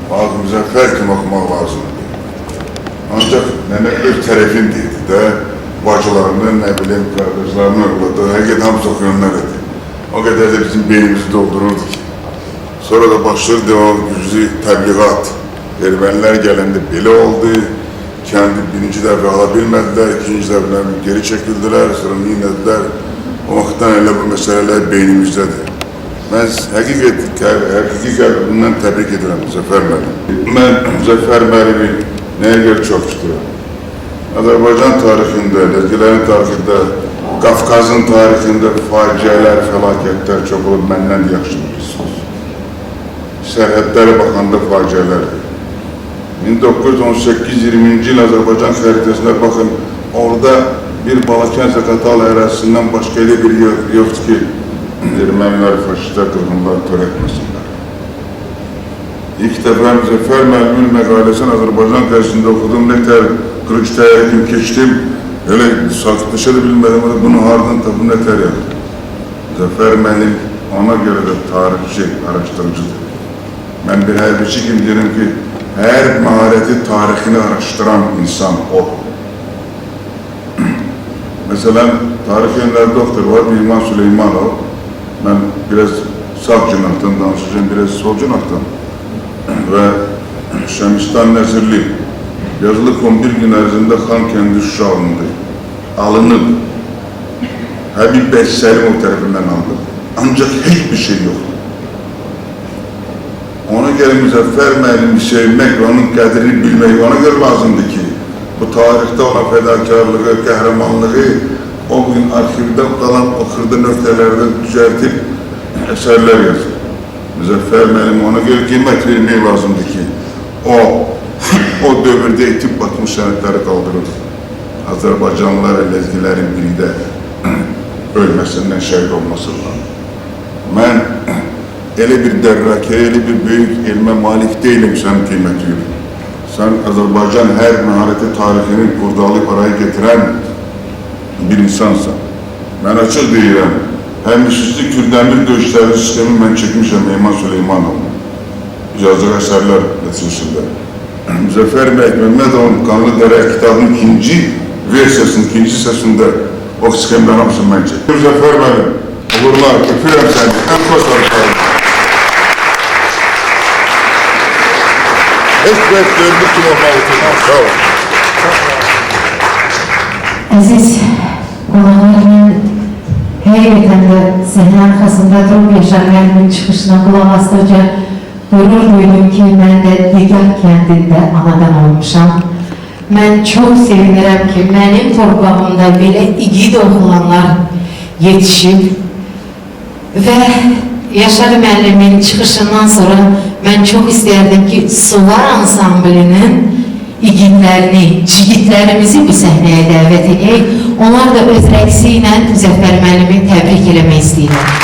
E: bax Müzəffər kimi oxumaq lazımdır. Ancaq nənə öz tərəfin deyirdi də, bacılarının, nə bilim, qardaşlarının övladı, həqiqət hamısı oxuyanlar idi. O qədər də bizim beynimizi doldururdu ki. Sonra da başlayırdı o güclü təbliğat. Ermənilər gələndə belə oldu, kəndi birinci dəfə ala bilmədilər, ikinci dəfə geri çəkildilər, sonra neynədilər. O vaxtdan elə bu məsələlər beynimizdədir. Mən həqiqi qəlbimdən təbrik edirəm Müzəffər müəllimi. Mən Müzəffər müəllimi nəyə görə çox tuturam? Azərbaycan tarixində, Ləzgilərin tarixində, Qafqazın tarixində faciələr, fəlakətlər çox olub, məndən də yaxşı bilirsiniz. Sərhədlərə baxanda faciələrdir. 1918-20-ci il Azərbaycan xəritəsinə baxın, orada bir Balakən Zaqatala ərazisindən başqa elə bir yer yoxdur ki, ermənilər, faşistlər, qırğınlar törətməsinlər. İlk dəfə Müzəffər müəllimin məqaləsini Azərbaycan qəzetində oxudum, nətər qırıq təyyarə kimi keçdim, elə sakitləşə də bilmədim, bunu hardan tapım, nətər yazdım. Müzəffər müəllim ona görə də tarixçi, araşdırıcıdır. Mən bir hərbiçi kimi deyirəm ki, hər maharəti tarixini araşdıran insan o. Məsələn, tarix elmləri doktoru var, Mehman Süleymanov. Mən biraz sağ cinahdan danışacağım, biraz sol cinahdan. Və Şəmistan Nəzirli yazılıq 11 gün ərzində Xan kəndi Şuşa alındı. Alınıb. Həbib bəy Səlimov tərəfindən alındı. Ancaq heç bir şey yoxdur. Ona görə Müzəffər müəllimi sevmək və onun qədrini bilmək ona görə lazımdır ki, bu tarixdə olan fədakarlığı, qəhrəmanlığı o bugün arxivdə qalan o xırda nöqtələrdə düzəltib əsərlər yazır. Müzəffər müəllim ona görə qiymət vermək lazımdır ki, o dövrdə itib batmış sənədləri qaldırır. Azərbaycanlılar ləzgilərin birində ölməsindən, şəhid olmasından. Mən elə bir dərrakəyə, elə bir böyük elmə malik deyiləm sənin qiyməti yox. Sən Azərbaycan hər məharəti tarixini qurdalayıb araya getirən bir insansan. Mən açıq deyirəm, həmişəsi Kürdəmir döyüşləri sistemi mən çəkmişəm Mehman Süleymanovun yazdığı əsərlər nəticəsində. Müzəffər bəy Məmmədovun Qanlı Dərə kitabının ikinci versiyasının, ikinci hissəsində o sxemlərin hamısını mən çəkdim. Müzəffər müəllim, uğurlar, öpürəm səni, ən xoş arzularım. Heç vaxt görmüş kimi olmalıdır. Sağ olun.
A: Əziz qonaqlar, mən həqiqətən də səhnə arxasında durub Yaşar müəllimin çıxışına qulaq asdıqca qürur duydum ki, mən də Digah kəndində anadan olmuşam. Mən çox sevinirəm ki, mənim torpağımda belə igid oğlanlar yetişib və Yaşar müəllimin çıxışından sonra mən çox istərdim ki, Sular ansamblinin igidlərini, cigitlərimizi bu səhnəyə dəvət edək. Onlar da öz rəqsi ilə Müzəffər müəllimi təbrik eləmək istəyirlər.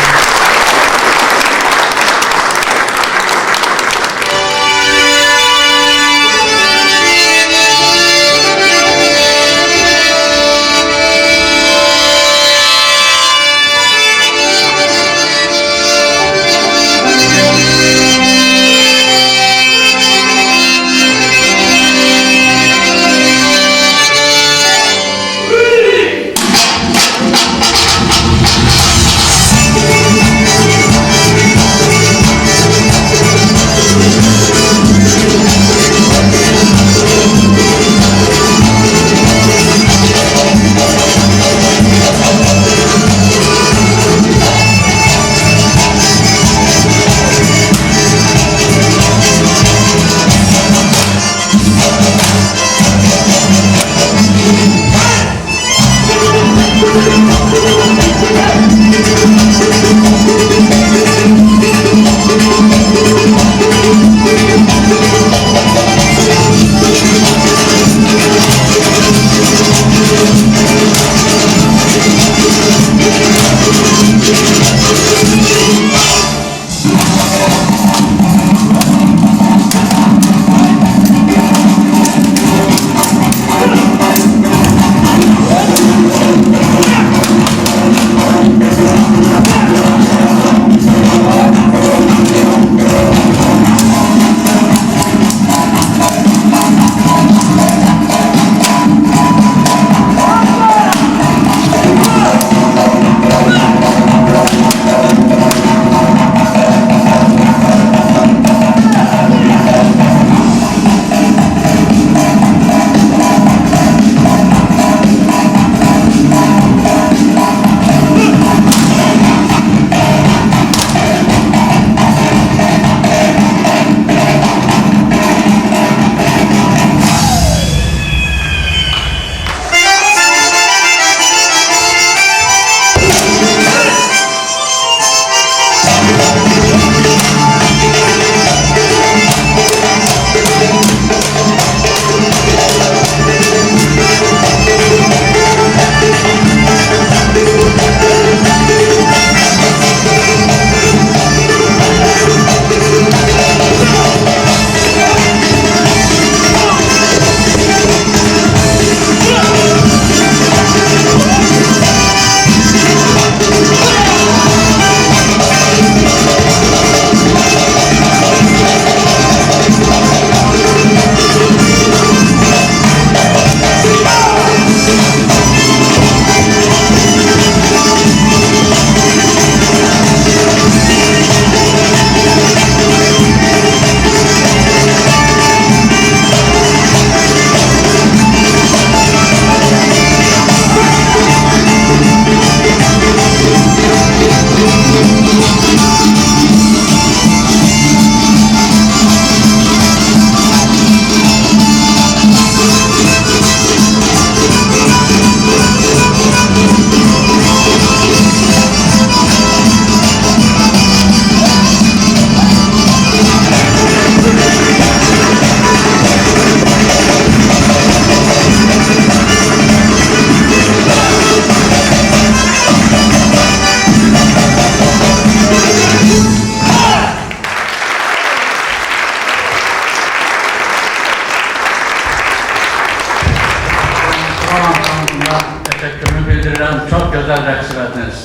B: Təşəkkürümü bildirirəm. Çox gözəl rəqs elədiniz.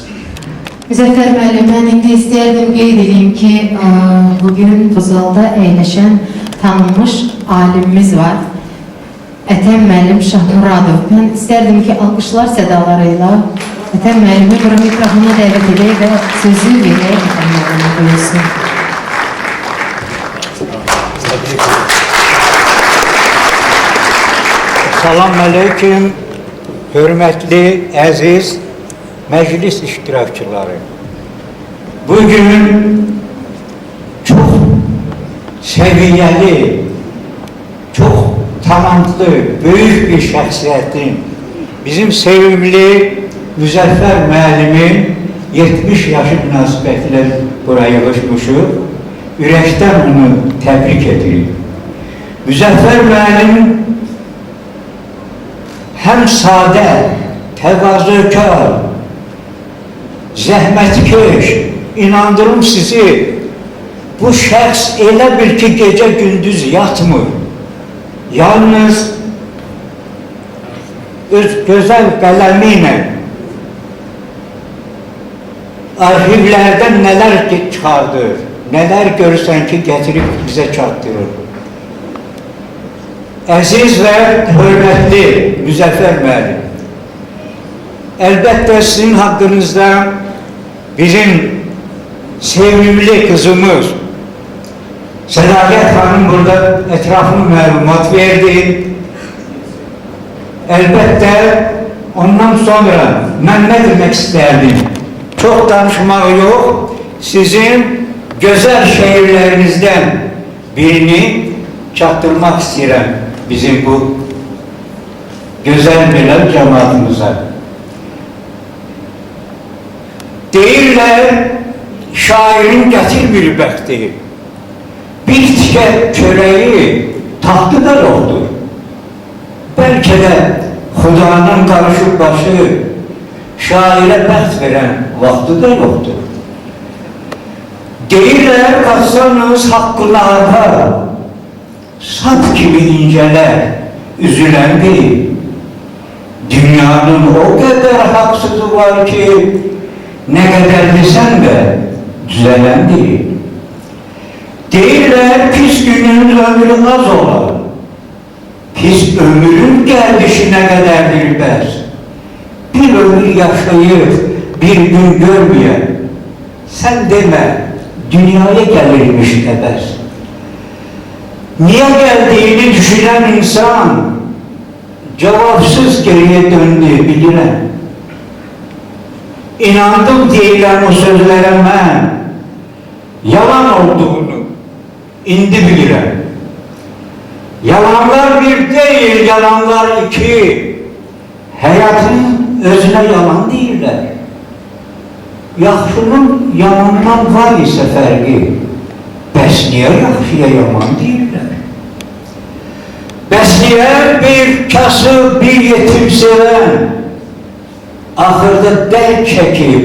A: Müzəffər müəllim, mən indi istəyərdim qeyd edeyim ki, bugün bu zalda əyləşən tanınmış alimimiz var. Ətəm müəllim Şahmuradov. Mən istərdim ki, alqışlar sədaları ilə Ətəm müəllimi bura mikrofona dəvət edək və sözü verək Ətəm müəllimə buyursun.
F: Salam aleyküm, hörmətli, əziz məclis iştirakçıları. Bugün çox səviyyəli, çox talantlı, böyük bir şəxsiyyətin, bizim sevimli Müzəffər müəllimin 70 yaşı münasibətilə bura yığışmışıq. Ürəkdən onu təbrik edirik. Müzəffər müəllim həm sadə, təvazökar, zəhmətkeş, inandırım sizi, bu şəxs elə bil ki, gecə gündüz yatmır. Yalnız öz gözəl qələmi ilə arxivlərdən nələr çıxardır, nələr görürsən ki, gətirib bizə çatdırır. Əziz və hörmətli Müzəffər müəllim, əlbəttə sizin haqqınızda bizim sevimli qızımız Sədaqət xanım burada ətraflı məlumat verdi. Əlbəttə ondan sonra mən nə demək istərdim? Çox danışmaq yox, sizin gözəl şeirlərinizdən birini çatdırmaq istəyirəm bizim bu gözəl belə cəmaatımıza. Deyirlər, şairin gətirmir bəxti, bir tikə çörəyi taxtı da yoxdur. Bəlkə də Xudanın qarışıb başı, şairə bəxt verən vaxtı da yoxdur. Deyirlər, qaçsanız haqqını arpa, sap kimi incələr, üzülən deyil. Dünyanın o qədər haqsızı var ki, nə qədər desən də düzələn deyil. Deyirlər, pis günün ömrü az olar. Pis ömrün gəldişi nə qədərdir bəs. Bir ömür yaşayıb, bir gün görməyən, sən demə, dünyaya gəlirmiş əbəs. Niyə gəldiyini düşünən insan, cavabsız geriye döndü, bilirəm. İnandım deyilən o sözlərə mən, yalan olduğunu indi bilirəm. Yalanlar bir deyil, yalanlar iki. Həyatın özünə yalan deyirlər. Yaxşının yalandan var isə fərqi, bəs niyə yaxşıya yaman deyirlər? Bəs niyə bir kasıb, bir yetim sevən, axırda dərd çəkib,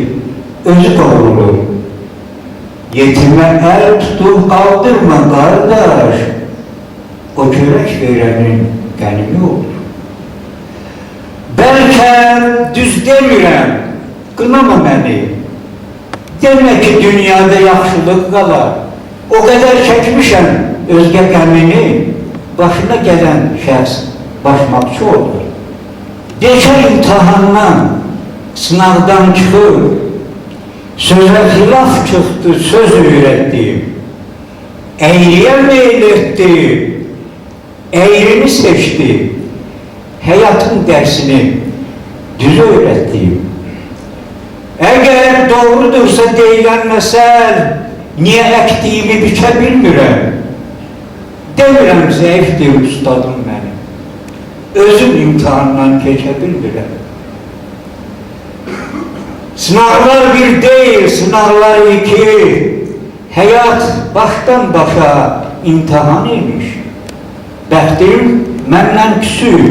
F: özü qovrulur? Yetimə əl tutub qaldırma qardaş, o çörək verənin qənimi olur. Bəlkə düz demirəm, qınama məni. Demə ki, dünyada yaxşılıq qalar. O qədər çəkmişəm özgə qəmini, başına gələn şəxs başmaqçı olur. Geçər imtahandan, sınavdan çıxıb, sözə xilaf çıxdı, söz öyrətdi. Əyriyə meyl etdi, əyrini seçdi. Həyatın dərsini düz öyrətdi. Əgər doğrudursa deyilən məsəl, niyə əkdiyimi biçə bilmirəm. Demirəm zəifdir ustadım mənim. Özüm imtihandan keçə bilmirəm. Sınavlar bir deyil, sınavlar iki. Həyat başdan başa imtihan imiş. Bəxtim məndən küsür,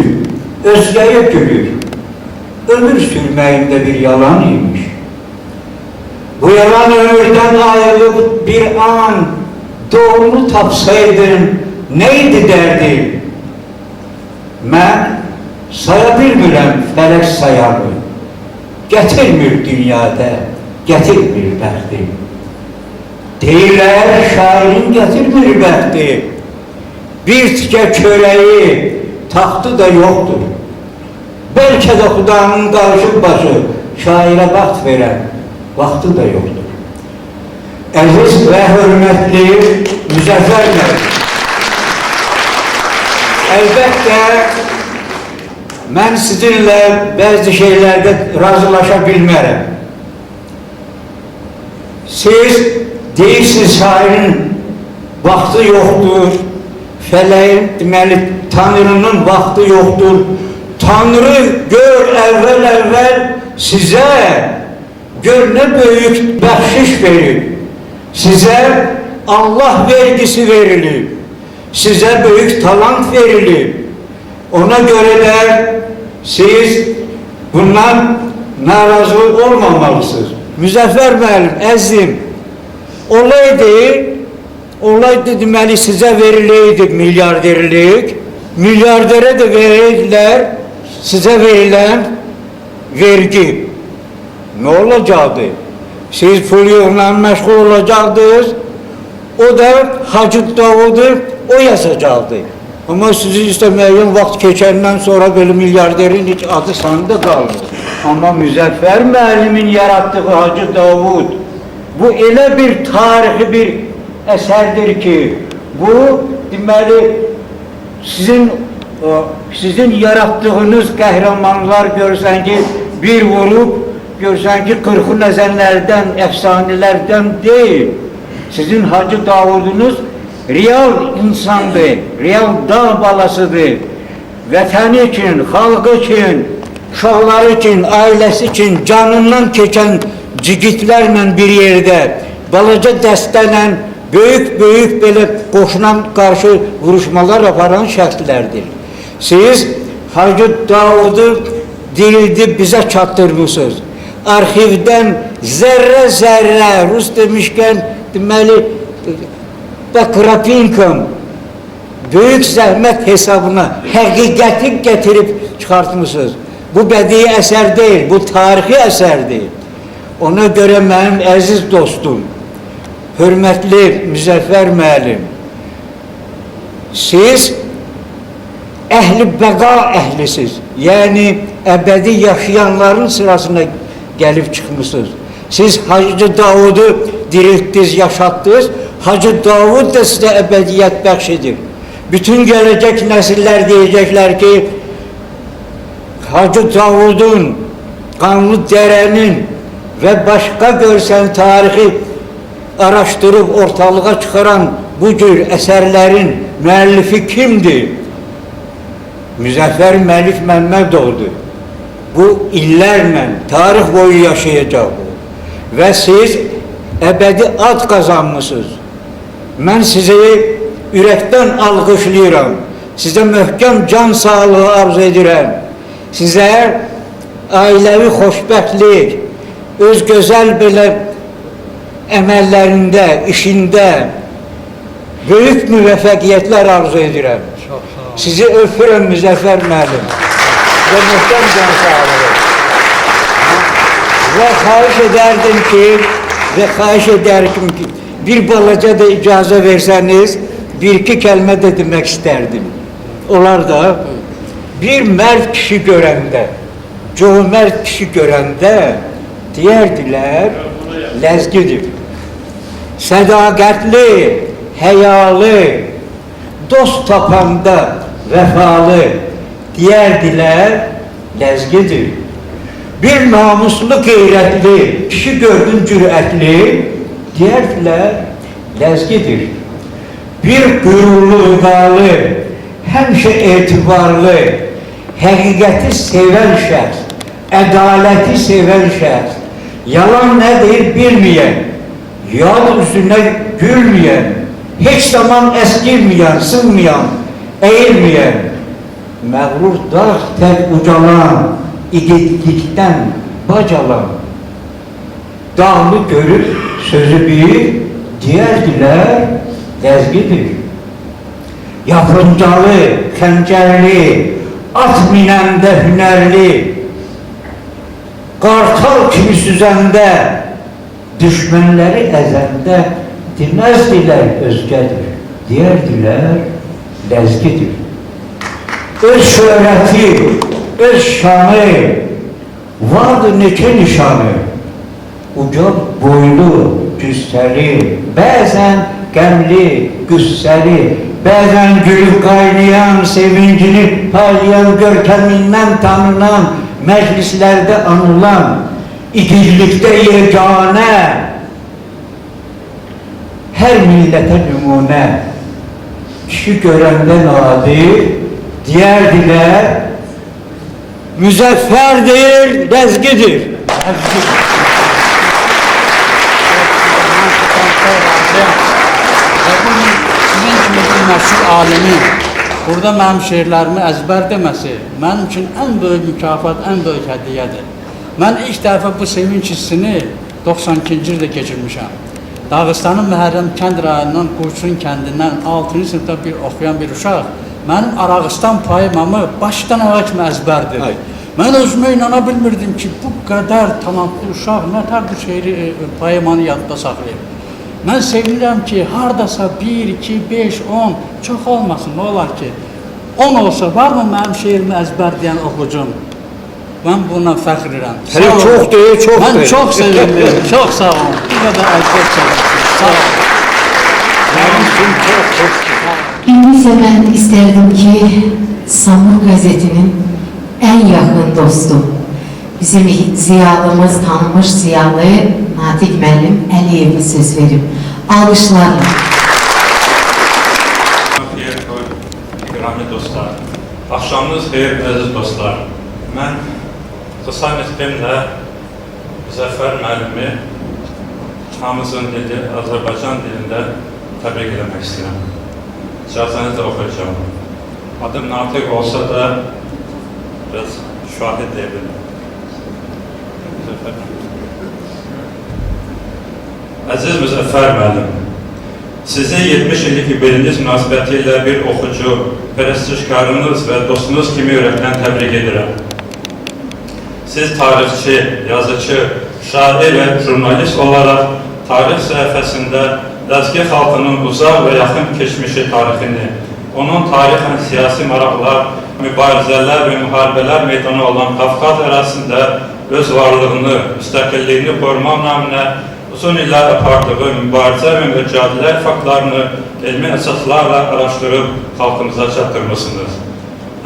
F: özgəyə gülür. Ömür sürməyimdə bir yalan imiş. Bu yalan ömürdən ayrılıb bir an doğrunu tapsaydın, neydi dərdim? Mən saya bilmirəm fələk sayarı. Gətirmir dünyada, gətirmir bəxtim. Deyirlər, şairin gətirmir bəxti. Bir tikə çörəyi, taxtı da yoxdur. Bəlkə də Xudanın qarışıq başı şairə vaxt verən vaxtı da yoxdur. Əziz və hörmətli Müzəffər bəy, əlbəttə mən sizinlə bəzi şeylərdə razılaşa bilmərəm. Siz deyirsiniz şairin vaxtı yoxdur, fələyin, deməli, Tanrının vaxtı yoxdur. Tanrı gör əvvəl-əvvəl sizə gör nə böyük bəxşiş verir. Sizə Allah vergisi verilir. Sizə böyük talant verilir. Ona görə də siz bundan narazı olmamalısınız. Müzəffər müəllim, əzizim, olaydı deməli sizə veriləydi milyarderlik, milyarderə də verirdilər sizə verilən vergi. Nə olacaqdı? Siz pul yoxla məşğul olacaqdınız, o da Hacı Davudu o yazacaqdı. Amma sizi isə müəyyən vaxt keçəndən sonra belə milyarderin heç adı sanı da qalmır. Amma Müzəffər müəllimin yaratdığı Hacı Davud, bu elə bir tarixi bir əsərdir ki, bu deməli sizin yaratdığınız qəhrəmanlar görsən ki, bir vurub, görsən ki, 40-ı nəzərlərdən, əfsanələrdən deyil. Sizin Hacı Davudunuz real insandır, real dağ balasıdır. Vətəni üçün, xalqı üçün, uşaqları üçün, ailəsi üçün canından keçən cigitlərlə bir yerdə, balaca dəstələ böyük-böyük belə qoşuna qarşı vuruşmalar aparan şəxslərdir. Siz Hacı Davudu dirildi bizə çatdırmısınız. Arxivdən zərrə zərrə, rus demişkən, deməli, Bakrapinkam böyük zəhmət hesabına həqiqəti gətirib çıxartmısınız. Bu bədii əsər deyil, bu tarixi əsərdir. Ona görə mənim əziz dostum, hörmətli Müzəffər müəllim, siz əhli bəqa əhlisiz. Yəni əbədi yaşayanların sırasına gəlib çıxmısınız. Siz Hacı Davudu diriltdiniz, yaşatdınız. Hacı Davud da sizə əbədiyyət bəxş edir. Bütün gələcək nəsillər deyəcəklər ki, Hacı Davudun, Qanlı Dərənin və başqa görsən tarixi araşdırıb ortalığa çıxaran bu cür əsərlərin müəllifi kimdir? Müzəffər Məlik Məmmədovdur. Bu illərlə, tarix boyu yaşayacaq bu. Və siz əbədi ad qazanmısınız. Mən sizi ürəkdən alqışlayıram. Sizə möhkəm can sağlığı arzu edirəm. Sizə ailəvi xoşbəxtlik, öz gözəl belə əməllərində, işində böyük müvəffəqiyyətlər arzu edirəm. Sizi öpürəm Müzəffər müəllim və möhkəm can sağlığı. Və xahiş edərdim ki, bir balaca da icazə versəniz, bir iki kəlmə də demək istərdim. Onlar da bir mərd kişi görəndə, cömərd kişi görəndə deyərdilər, ləzgidir. Sədaqətli, həyalı, dost tapanda vəfalı deyərdilər, ləzgidir. Bir namuslu, qeyrətli, kişi gördün cürətli, deyərdilər, ləzgidir. Bir qürurlu, vüqarlı, həmişə etibarlı, həqiqəti sevən şəxs, ədaləti sevən şəxs, yalan nədir bilməyən, yad üzünə gülməyən, heç zaman əskilməyən, sınmayan, əyilməyən, məğrur dağ tək ucalan, igidlikdən bacalan, dağlı görüb sözü bir, deyərdilər, ləzgidir. Yapıncalı, xəncərli, at minəndə hünərli, qartal kimi süzəndə, düşmənləri əzəndə deməzdilər özgədir, deyərdilər ləzgidir. Öz şöhrəti, öz şanı, vardı neçə nişanı, uca boylu, cüssəli, bəzən qəmli, qüssəli, bəzən gülüb qaynayan, sevincini paylayan, görkəmindən tanınan, məclislərdə anılan, igidlikdə yeganə, hər millətə nümunə, kişi görəndə nadir, deyərdilər, müzəffərdir, ləzgidir.
B: Və bugün sizin kimi bir məşhur alimin burada mənim şeirlərimi əzbər deməsi mənim üçün ən böyük mükafat, ən böyük hədiyyədir. Mən ilk dəfə bu sevinç hissini 92-ci ildə keçirmişəm. Dağıstanın Məhərrəm kənd rayonundan, Qurçun kəndindən 6-cı sinifdə bir oxuyan bir uşaq mənim Arağıstan poemamı başdan ayağa kimi əzbər dedi. Mən özümə inana bilmirdim ki, bu qədər talantlı uşaq nə tər bu şeiri, poemanı yadda saxlayır. Mən sevinirəm ki, hardasa 1, 2, 5, 10, çox olmasın, nə olar ki, 10 olsa varmı mənim şeirimi əzbər deyən oxucum? Mən bununla fəxr edirəm.
F: Hələ çoxdur, çoxdur.
B: Mən çox sevindim, çox sağ olun. Bu qədər əziyyət çəkmişsiniz. Sağ olun.
F: Mənim üçün çox xoşdur.
A: İndi isə mən istərdim ki, Samur qəzetinin ən yaxın dostu, bizim ziyalımız, tanınmış ziyalı Natiq müəllim Əliyevə söz verim. Alqışlarla.
G: Xeyir, qirami dostlar. Axşamınız xeyir, əziz dostlar. Mən qısa nitqimlə Müzəffər müəllimi hamımızın dili, Azərbaycan dilində təbrik eləmək istəyirəm. İcazənizlə oxuyacağım. Adım Natiq olsa da Biraz şahid deyə bilməm. Müzəffər müəllim. Əziz Müzəffər müəllim, sizi 70 illik yubiliniz münasibəti ilə bir oxucu, pərəstişkarınız və dostunuz kimi ürəkdən təbrik edirəm. Siz tarixçi, yazıcı, şair və jurnalist olaraq tarix səhifəsində Ləzgi xalqının uzaq və yaxın keçmişi tarixini, onun tarixən siyasi maraqlar, mübarizələr və müharibələr meydanı olan Qafqaz ərazisində öz varlığını, müstəqilliyini qorumaq naminə uzun illər apardığı mübarizə və mücadilə faktlarını elmi əsaslarla araşdırıb xalqımıza çatdırmısınız.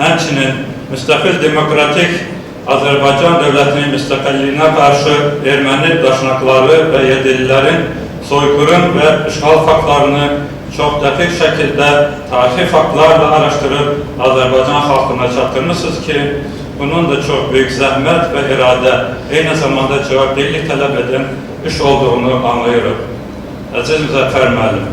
G: Həmçinin müstəqil demokratik Azərbaycan dövlətinin müstəqilliyinə qarşı erməni daşnaqları və yedililərin soyqırım və işğal faktlarını çox dəqiq şəkildə tarixi faktlarla araşdırıb Azərbaycan xalqına çatdırmısınız ki, bunun da çox böyük zəhmət və iradə, eyni zamanda cavabdehlik tələb edən iş olduğunu anlayırıq. Əziz Müzəffər müəllim,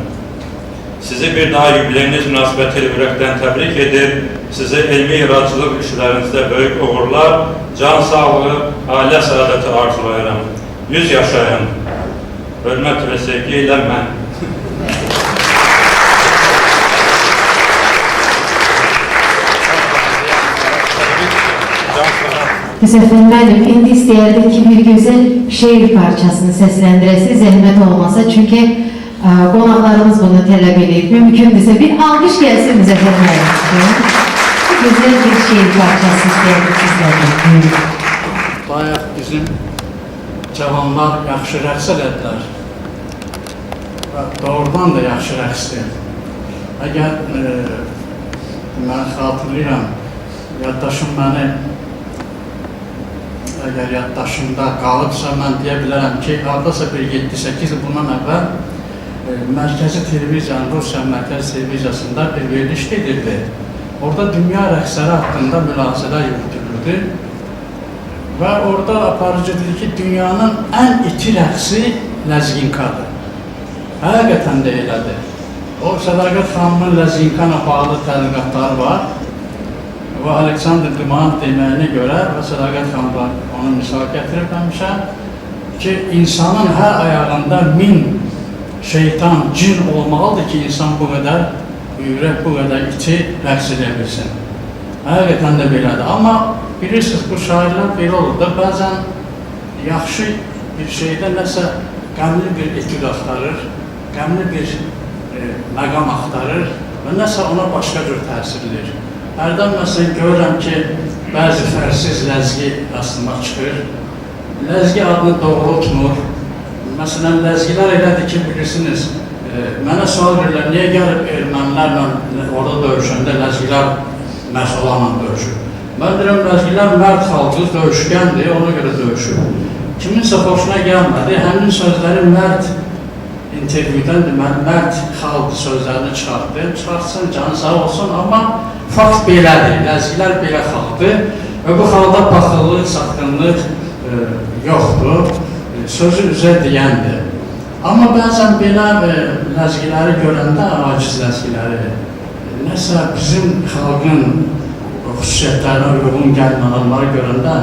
G: sizi bir daha yubileyiniz münasibəti ilə ürəkdən təbrik edir, sizi elmi yaradıcılıq işlərinizdə böyük uğurlar, can sağlığı, ailə səadəti arzulayıram. 100 yaşayın. Hörmət və sevgi ilə mən.
A: Müzəffər müəllim, indi istəyərdik ki, bir gözəl şeir parçasını səsləndirəsiniz, zəhmət olmasa, çünki qonaqlarımız bunu tələb eləyib. Mümkündürsə bir alqış gəlsin Müzəffər müəllim üçün. Gözəl bir şeir parçası istəyərdik sizlərdən. Buyurun.
B: Bayaq bizim cavanlar yaxşı rəqs elədilər. Və doğrudan da yaxşı rəqsdir. Əgər mən xatırlayıram, yaddaşım məni, əgər yaddaşımda qalıbsa, mən deyə bilərəm ki, haradasa bir 7-8 il bundan əvvəl Mərkəzi Televiziyanın, Rusiya Mərkəzi Televiziyasında bir veriliş gedirdi. Orada dünya rəqsləri haqqında mülahizələr yürüdülürdü. Və orada aparıcı dedi ki, dünyanın ən iti rəqsi ləzginkadır. Həqiqətən də elədir. O Sədaqət xanımın ləzginka ilə bağlı tədqiqatları var. Və Aleksandr Dumanın deməyinə görə və Sədaqət xanım da onu misal gətirib həmişə ki, insanın hər ayağında 1000 şeytan, cin olmalıdır ki, insan bu qədər ürək, bu qədər iti rəqs edə bilsin. Həqiqətən də belədir. Amma bilirsiniz, bu şairlər belə olur da, bəzən yaxşı bir şeydə nəsə qəmli bir etüd axtarır, qəmli bir məqam axtarır və nəsə ona başqa cür təsir edir. Hərdən məsələn görürəm ki, bəzi fərsiz ləzgi rastıma çıxır, ləzgi adını doğrultmur. Məsələn, ləzgilər elədir ki, bilirsiniz, mənə sual verirlər, niyə gəlib ermənilərlə orada döyüşəndə ləzgilər məhsularla döyüşür? Mən deyirəm, ləzgilər mərd xalqı, döyüşkəndir, ona görə döyüşür. Kiminsə xoşuna gəlmədi, həmin sözləri mərd intervyudan deməli, mərd xalq sözlərini çıxartdı. Çıxartsın, canı sağ olsun, amma fakt belədir, ləzgilər belə xalqdır və bu xalqda paxıllıq, satqınlıq yoxdur, sözü üzə deyəndir. Amma bəzən belə ləzgiləri görəndə, aciz ləzgiləri, nəsə bizim xalqın xüsusiyyətlərinə uyğun gəlməyən adamları görəndə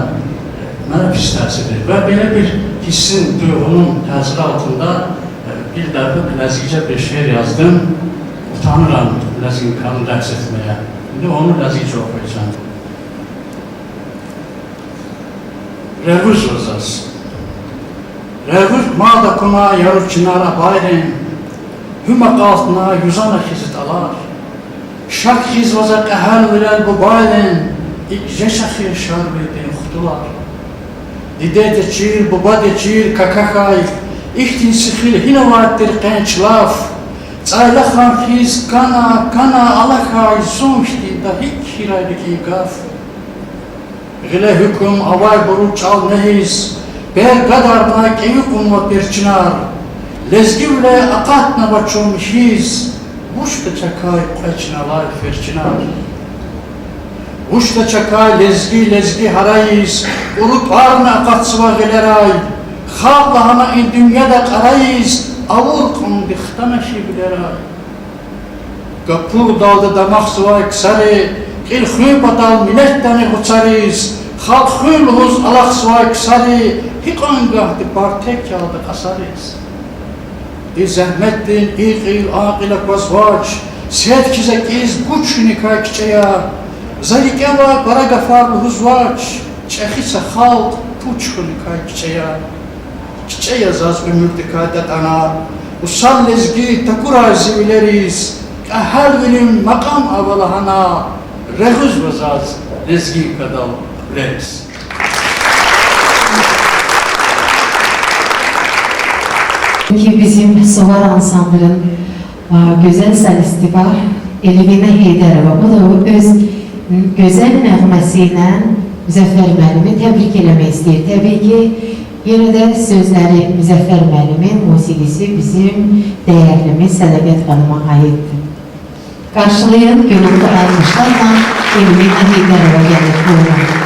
B: mənə pis təsir edir. Və belə bir hissin, duyğunun təsiri altında bir dəfə ləzgicə bir şeir yazdım. Utanıram ləzginkanı rəqs etməyə. İndi onu ləzgicə oxuyacağam. Rəvuz vazas. Rəvuz madakuna yaruçinara bayrin. Hüma qaltına yuzana xizit alar. Şak xiz vaza qəhər virəl bu bayrin. İqjeşəxir şarbidin xutular. Didə deçir, buba deçir, kakakay. İxtin sixil hinovatdir qənçlaf. Çaylaxan xiz kana, kana alakay zumşdi da hik hiraydik qaf. Gilə hüküm avay buru çal nehiz. Ber qadarna keyi qumma perçinar. Lezgivle aqatna baçum hiz. Vuşta çakay qaçnalay ferçinar. Vuşta çakay lezgi lezgi harayiz. Urut arna aqatsıva gileray. Xalqahana in dünyada qarayız. Avur qum dixtana şibleray. Gapur daldı damaq sıvay ksari.
H: Qil xübadal milət-дани гъуцарис, Халq хӱлгъуз алахсвай-ксари, Хиқангахди бартек-ялда къасарис. И зәхмətдin, иқил, ақила квазвач, Сеткиза киз гучни кайкчая, Зарикева барагафар лузвач, Чехиса халq пучхуни кайкчая. Кчая заз өмүрдü кайдатана, Усал лезги такура зивилерис, Кахал вилим макам авалахана, Регуз вазаз лезги кадал лерис.
A: Ki bizim Solar Ansamblın gözəl solisti var, Elvina Heydərova. Bu da öz gözəl nəğməsi ilə Müzəffər müəllimi təbrik eləmək istəyir. Təbii ki, yenə də sözləri Müzəffər müəllimin, musiqisi bizim dəyərlimiz Sədaqət xanıma aiddir. Qarşılayın gönüllü alqışlarla Elvina Heydərova gəlir. Buyurun.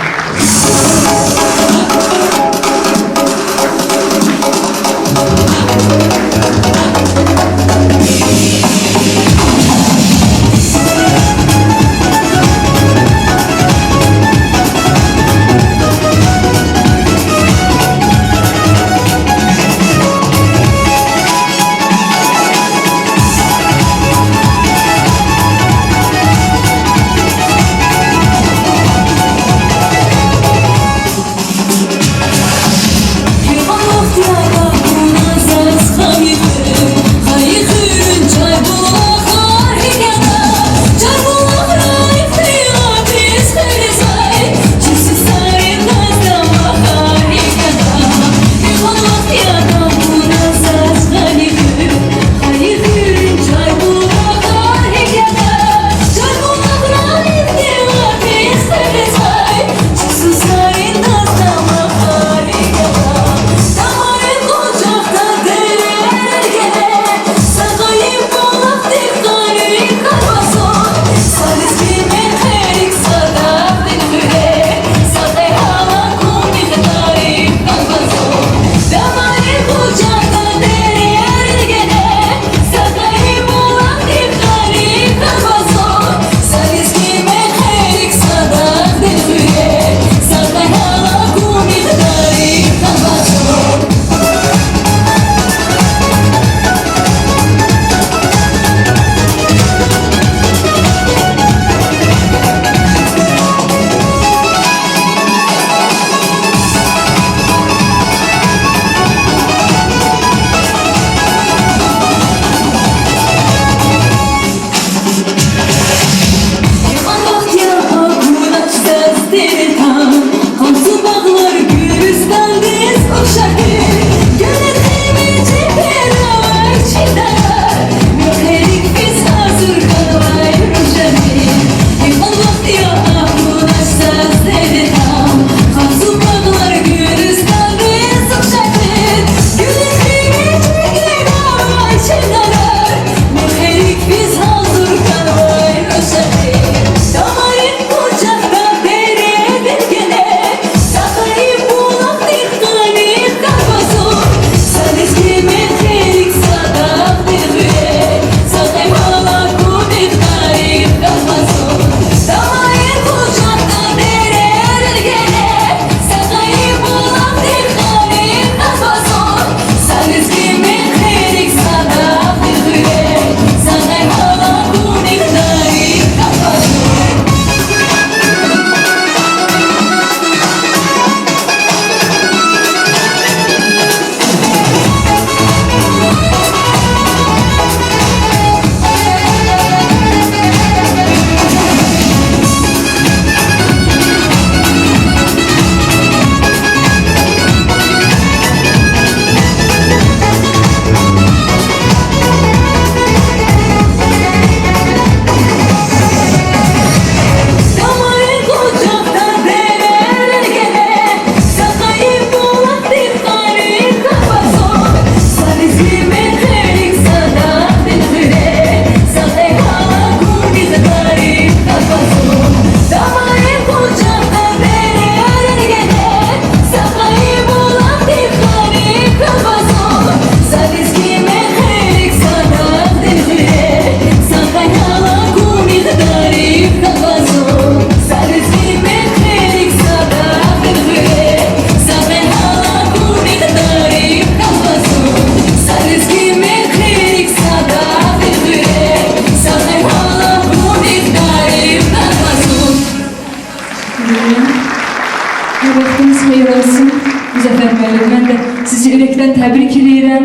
I: ürəkdən təbrik edirəm.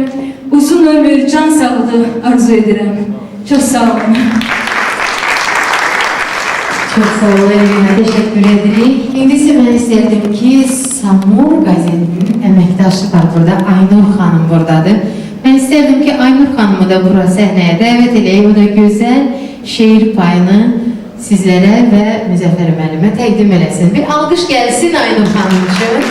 I: Uzun ömür, can sağlığı arzu edirəm. Çox sağ olun.
A: Çox sağ olun Elvina, təşəkkür edirik. İndi isə mən istərdim ki, Samur qəzetinin əməkdaşı var burada, Aynur xanım buradadır. Mən istərdim ki, Aynur xanımı da bura səhnəyə dəvət eləyək. O da gözəl şeir payını sizlərə və Müzəffər müəllimə təqdim eləsin. Bir alqış gəlsin Aynur xanım üçün.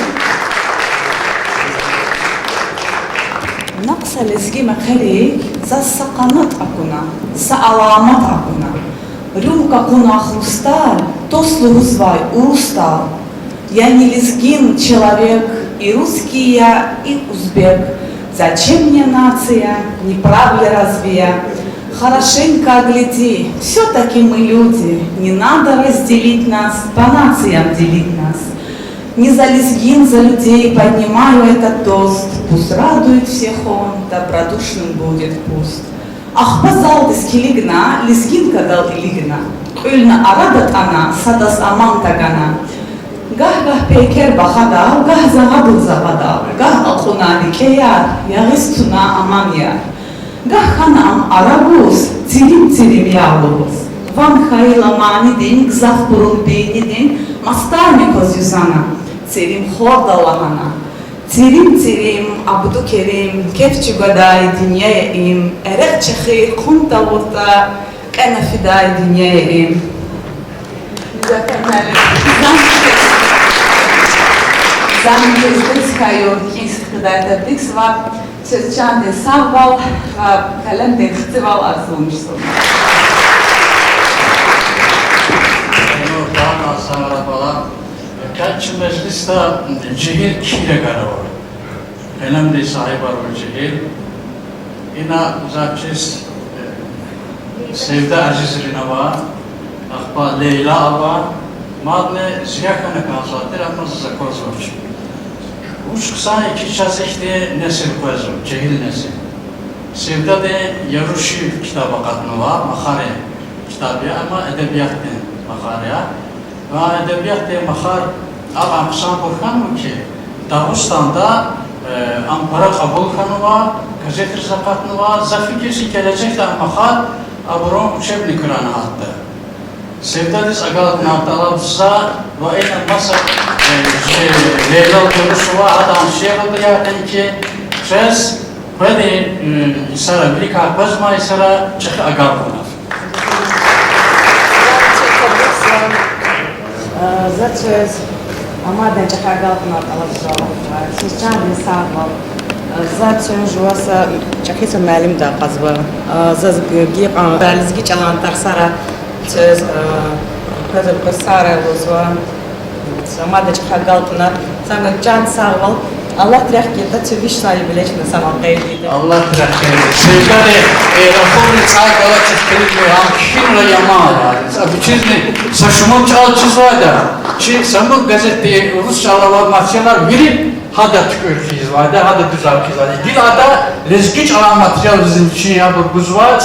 J: نقص لزجي مخلي за саканат акуна, за аламат акуна. Рюмка куна хрусталь, то слугузвай урустал. Я не лезгин человек, и русский я, и узбек. Зачем мне нация, не прав ли разве я? Хорошенько огляди, все-таки мы люди, не надо разделить нас, по нациям делить нас. Не за лезгин, за людей поднимаю этот тост, пусть радует всех он, добродушным будет пуст. Ах, позалдыс килигна, лезгинка дал илигна, Өлна арадат ана, садас аман тагана. Гah-гah peyker baxadal, gah zağadıl zağadal, gah aquna dikeyar, yağız tuna aman yar. Gah xanam arabuz, tirim tirim yağlubuz. Van xayla manidin, gzaf burun beynidin, mastar mikoz yüzana, tirim xordalahana. Tirim tirim, Abdukerim, kefçi gaday dünyaya im, erek çexir, kunta vurta, qena fiday dünyaya im. Müzəffər müəllim, Zahmet kayo his va sözçande sağval va kalem de ixtival arzulamışsın.
B: Kaç mecliste cehil kile karar var. Kalem de sahip var o cehil. İna zapçis Sevda Aziz Rinava, Akba Leyla Ava, Madne Ziyakana kalsadır ama zakozoç. Uç kısa iki çazikli nesil koyzo, cehil nesil. Sevda de Yaruşi kitaba katnıva, makare kitabı ama edebiyat de makarya. Ve edebiyat de makar al akşam burkan ki Dağıstan'da ampara kabul kanıva, gazet zakatnıva, zafikesi gelecekle makar aburon учебник Kur'an'ı attı. Sevdadis agalat naftalabza ve en masa Leyla Duruşova adam şey oldu ya ki ses beni isara birika bazma isara çık agal bunlar.
K: Zaçöz amaden çık agal bunlar alabza. Siz can sağ ol. Zaçöz juasa çakisa müəllim də qazba. Zaz gi bəlizgi çalan tarsara söz közül sara luzva. Amaden çık agal bunlar. Sana can sağ ol. Allah tərəf ki, çeviş sahibi leçne sana qeyd.
B: Allah tərəf ki. Sevdali raporun çağ çıktırılmıyor. Kimle yaman. Biçizni saşımın çalçız var da. Ki samur gazete Rusça alalar materiallar verip hada tükürkiz var da, hada düzelkiz var da. Dil ada lezgiç alan material bizim için ya bu buz var,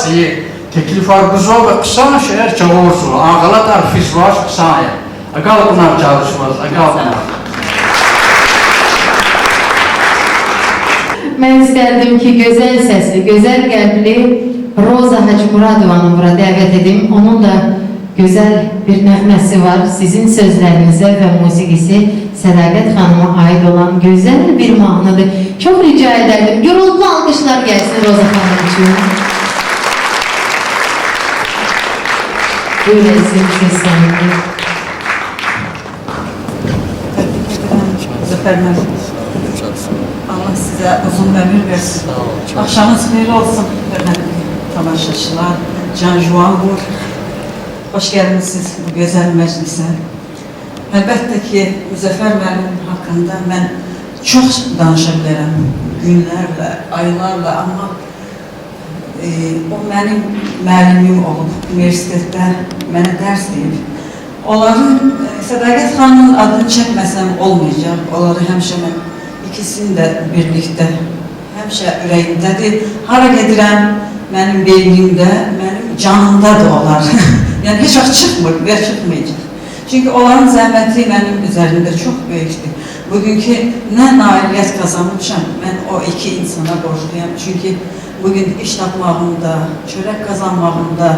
B: teklif var buz var ve kısa şeyler çoğursu. Angalat arfiz var kısa ya. Agal bunlar çalışmaz, agal bunlar.
A: Mən istərdim ki, gözəl səsli, gözəl qəlbli Roza Hacımuradovanı bura dəvət edim. Onun da gözəl bir nəğməsi var. Sizin sözlərinizə və musiqisi Sədaqət xanıma aid olan gözəl bir mahnıdır. Çox rica edərdim. Gürültülü alqışlar gəlsin Roza xanım üçün. Buyurun əzizim, söz sənindir.
J: Təbrik edirəm Müzəffər müəllim. Allah sizə uzun ömür versin. Axşamınız xeyir olsun, hörmətli tamaşaçılar. Can Juanbur, hoş gəlmisiniz bu gözəl məclisə. Əlbəttə ki, Müzəffər müəllim haqqında mən çox danışa bilərəm. Günlərlə, aylarla, amma o mənim müəllimim olub, universitetdə mənə dərs deyib. Onların, Sədaqət xanımın adını çəkməsəm olmayacaq. Onları həmişə mən ikisini də birlikdə həmişə ürəyimdədir. Hara gedirəm, mənim beynimdə, mənim canımdadır onlar. Yəni heç vaxt çıxmır və çıxmayacaq. Çünki onların zəhməti mənim üzərimdə çox böyükdür. Bugünkü nə nailiyyət qazanmışam, mən
L: o iki insana borcluyam. Çünki bugün iş tapmağımda, çörək qazanmağımda,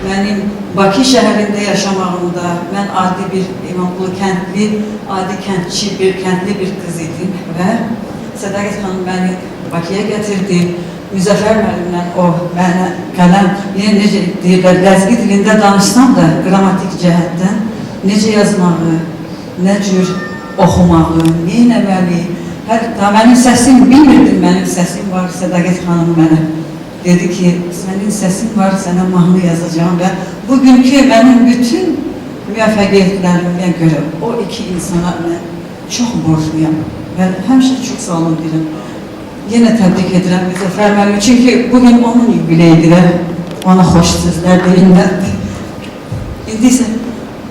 L: mənim Bakı şəhərində yaşamağımda, mən adi bir İmamqulu kəndli, adi kəndçi bir kəndli bir qız idim və Sədaqət xanım məni Bakıya gətirdi. Müzəffər müəllimlə o mənə qələm, yenə necə deyirlər, ləzgi dilində danışsam da qrammatik cəhətdən necə yazmağı, nə cür oxumağı, nə eləməli, hətta mənim səsim, bilmirdim mənim səsim var, Sədaqət xanım mənə dedi ki, sənin səsin var, sənə mahnı yazacağım və bugünkü mənim bütün müvəffəqiyyətlərimə görə o iki insana mən çox borcluyam və həmişə çox sağ olun deyirəm. Yenə təbrik edirəm Müzəffər müəllimi, çünki bugün onun yubileyidir və ona xoş sözlər deyilməlidir. İndi isə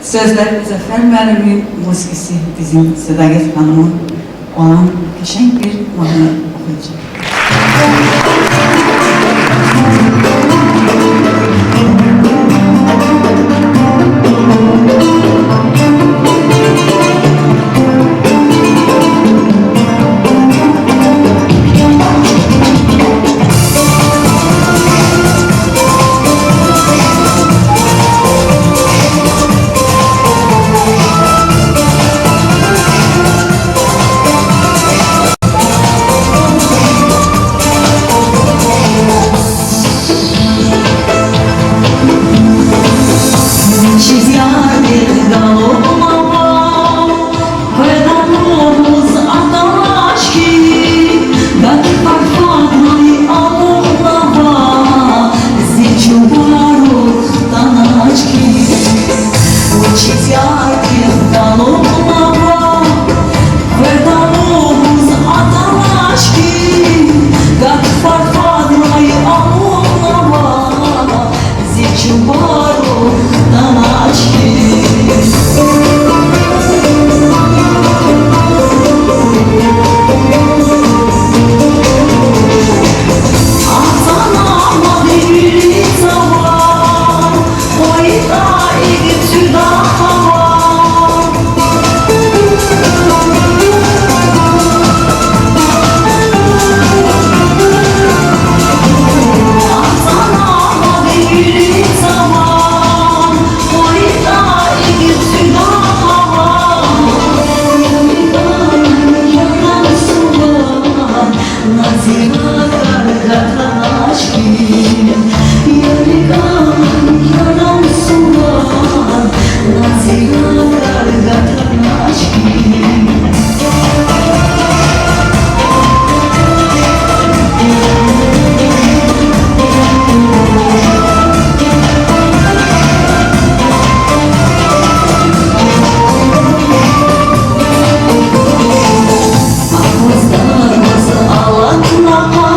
L: sözlər Müzəffər müəllimin, musiqisi bizim Sədaqət xanımın olan qəşəng bir mahnı oxuyacaq.
M: Alatma.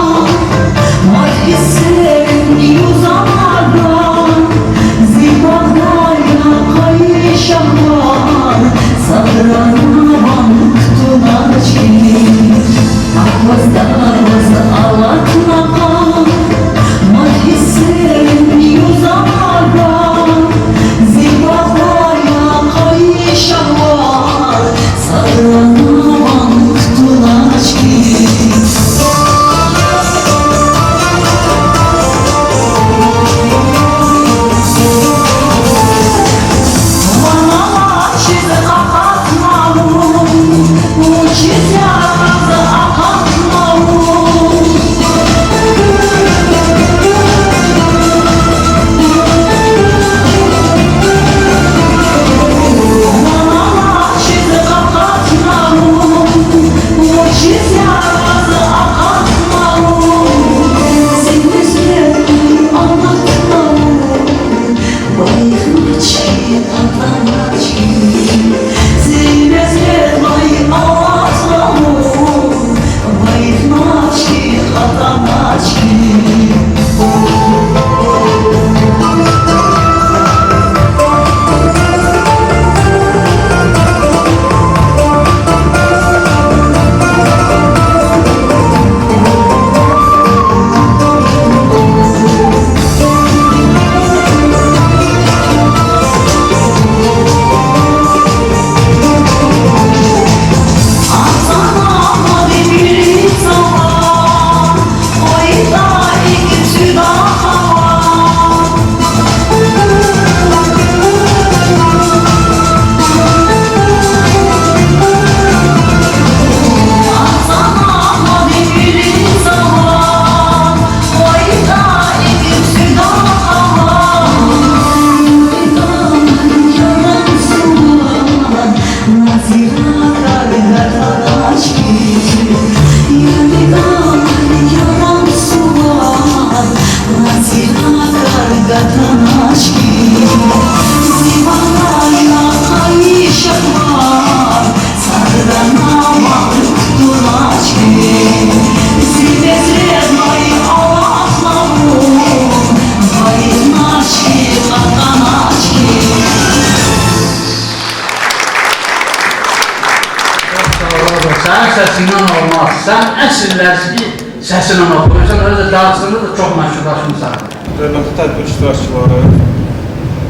B: Sən əsl ləzgi səsinlə oxuyursan, özü də Dağıstanda da çox məşhurlaşmısan.
G: Hörmətli tədbir iştirakçıları,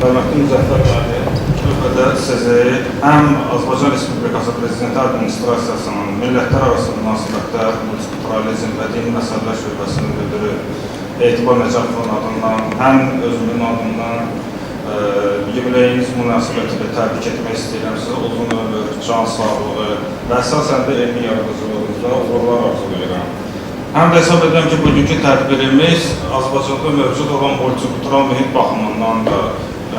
G: hörmətli Müzəffər müəllim, ilk növbədə sizi həm Azərbaycan Respublikası Prezidenti Administrasiyasının Millətlər Arası Münasibətlər, Multikulturalizm və Dini Məsələlər Şöbəsinin müdiri Etibar Nəcəfovun adından, həm özümün adından yubileyiniz münasibətilə təbrik etmək istəyirəm. Sizə uzun ömür, can sağlığı və əsasən də elmi yaradıcılığınızda uğurlar arzulayıram. Həm də hesab edirəm ki, bugünkü tədbirimiz Azərbaycanda mövcud olan multikultural mühit baxımından da